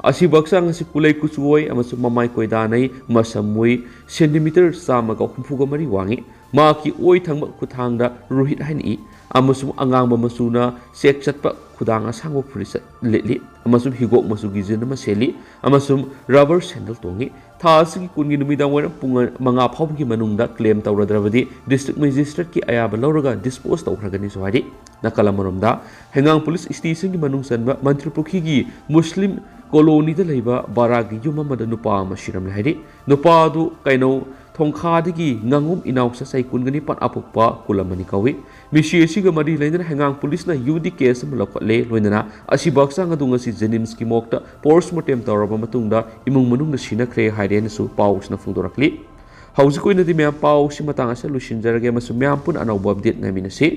ꯑꯁꯤꯕ ꯍꯛꯆꯥꯡ ꯑꯁꯤ ꯀꯨꯂꯩ ꯀꯨꯆꯨ ꯑꯣꯏ ꯑꯃꯁꯨꯡ ꯃꯃꯥꯏ ꯀꯣꯏꯗꯥꯅꯩ, ꯃꯁꯝ ꯃꯨꯏ, ꯁꯦꯟꯇꯤꯃꯤꯇꯔ ꯆꯥꯝꯃꯒ ꯍꯨꯝꯐꯨꯒ ꯃꯔꯤ ꯋꯥꯡꯏ꯫ ꯃꯍꯥꯛꯀꯤ ꯑꯣꯏ ꯊꯪꯕ ꯈꯨꯊꯥꯡꯗ ꯔꯣꯍꯤꯠ ꯍꯥꯏꯅ ꯏ, ꯑꯃꯁꯨꯡ ꯑꯉꯥꯡꯕ ꯃꯆꯨꯅ ꯆꯦꯛ ꯆꯠꯄ ꯈꯨꯗꯥꯡ ꯑꯁꯥꯡꯕ ꯐꯨꯔꯤꯠ ꯆꯠ-, ꯂꯤꯠꯂꯤ, ꯑꯃꯁꯨꯡ ꯍꯤꯒꯣꯛ ꯃꯆꯨꯒꯤ ꯖꯤꯟ ꯑꯃ ꯁꯦꯠꯂꯤ, ꯑꯃꯁꯨꯡ ꯔꯕꯔ ꯁꯦꯟꯗꯜ ꯇꯣꯡꯏ꯫ ꯊꯥ ꯑꯁꯤꯒꯤ ꯀꯨꯟꯒꯤ ꯅꯨꯃꯤꯗꯥꯡ ꯋꯥꯏꯔꯝ ꯄꯨꯡ ꯃꯉꯥ ꯐꯥꯎꯕꯒꯤ ꯃꯅꯨꯡꯗ ꯀ꯭ꯂꯦꯝ ꯇꯧꯔꯗ꯭ꯔꯕꯗꯤ ꯗꯤꯁꯇ꯭ꯔꯤꯛ ꯃꯦꯖꯤꯁꯇ꯭ꯔꯦꯠꯀꯤ ꯑꯌꯥꯕ ꯂꯧꯔꯒ ꯗꯤꯁꯄꯣꯖ ꯇꯧꯈ꯭ꯔꯒꯅꯤꯁꯨ ꯍꯥꯏꯔꯤ꯫ ꯅꯥꯀꯜ ꯑꯃꯔꯣꯝꯗ, ꯍꯩꯉꯥꯡ ꯄꯨꯂꯤꯁ ꯁ꯭ꯇꯦꯁꯟꯒꯤ ꯃꯅꯨꯡ ꯆꯟꯕ ꯃꯟꯇ꯭ꯔꯤ ꯄꯨꯈ꯭ꯔꯤꯒꯤ ꯃꯨꯁꯂꯤꯝ ꯀꯣꯂꯣꯅꯤꯗ ꯂꯩꯕ ꯕꯔꯥꯒꯤ ꯌꯨꯝ ꯑꯃꯗ ꯅꯨꯄꯥ ꯑꯃ ꯁꯤꯔꯝꯂꯦ ꯍꯥꯏꯔꯤ꯫ ꯅꯨꯄꯥ ꯑꯗꯨ ꯀꯩꯅꯧ ꯈꯣꯡꯈꯥꯗꯒꯤ ꯉꯥꯉꯣꯝ ꯏꯅꯥꯎꯁꯥ ꯆꯍꯤ ꯀꯨꯟꯒ ꯅꯤꯄꯥꯟ ꯑꯄꯣꯛꯄ ꯀꯨꯂꯃꯅꯤ ꯀꯧꯏ꯫ ꯃꯤꯁꯤ ꯑꯁꯤꯒ ꯃꯔꯤ ꯂꯩꯅꯅ ꯍꯩꯉꯥꯡ ꯄꯨꯂꯤꯁꯅ ꯌꯨ ꯗꯤ ꯀꯦꯁ ꯑꯃ ꯂꯧꯈꯠꯂꯦ꯫ ꯂꯣꯏꯅꯅ ꯑꯁꯤꯕ ꯍꯛꯆꯥꯡ ꯑꯗꯨ ꯉꯁꯤ ꯖꯦꯅꯤꯝꯁꯀꯤ ꯃꯣꯔꯒꯇ ꯄꯣꯁꯃꯣꯔꯇꯦꯝ ꯇꯧꯔꯕ ꯃꯇꯨꯡꯗ ꯏꯃꯨꯡ ꯃꯅꯨꯡꯅ ꯁꯤꯅꯈ꯭ꯔꯦ ꯍꯥꯏꯔꯦ ꯍꯥꯏꯅꯁꯨ ꯄꯥꯎꯁꯤꯅ ꯐꯣꯡꯗꯣꯔꯛꯂꯤ꯫ ꯍꯧꯖꯤꯛꯀꯤ ꯑꯣꯏꯅꯗꯤ ꯃꯌꯥꯝ ꯄꯥꯎꯁꯤ ꯃꯇꯥꯡ ꯑꯁꯤꯗ ꯂꯣꯏꯁꯤꯟꯖꯔꯒꯦ ꯑꯃꯁꯨꯡ ꯃꯌꯥꯝ ꯄꯨꯟꯅ ꯑꯅꯧꯕ ꯑꯞꯗꯦꯠ ꯉꯥꯏꯃꯤꯟꯅꯁꯤ꯫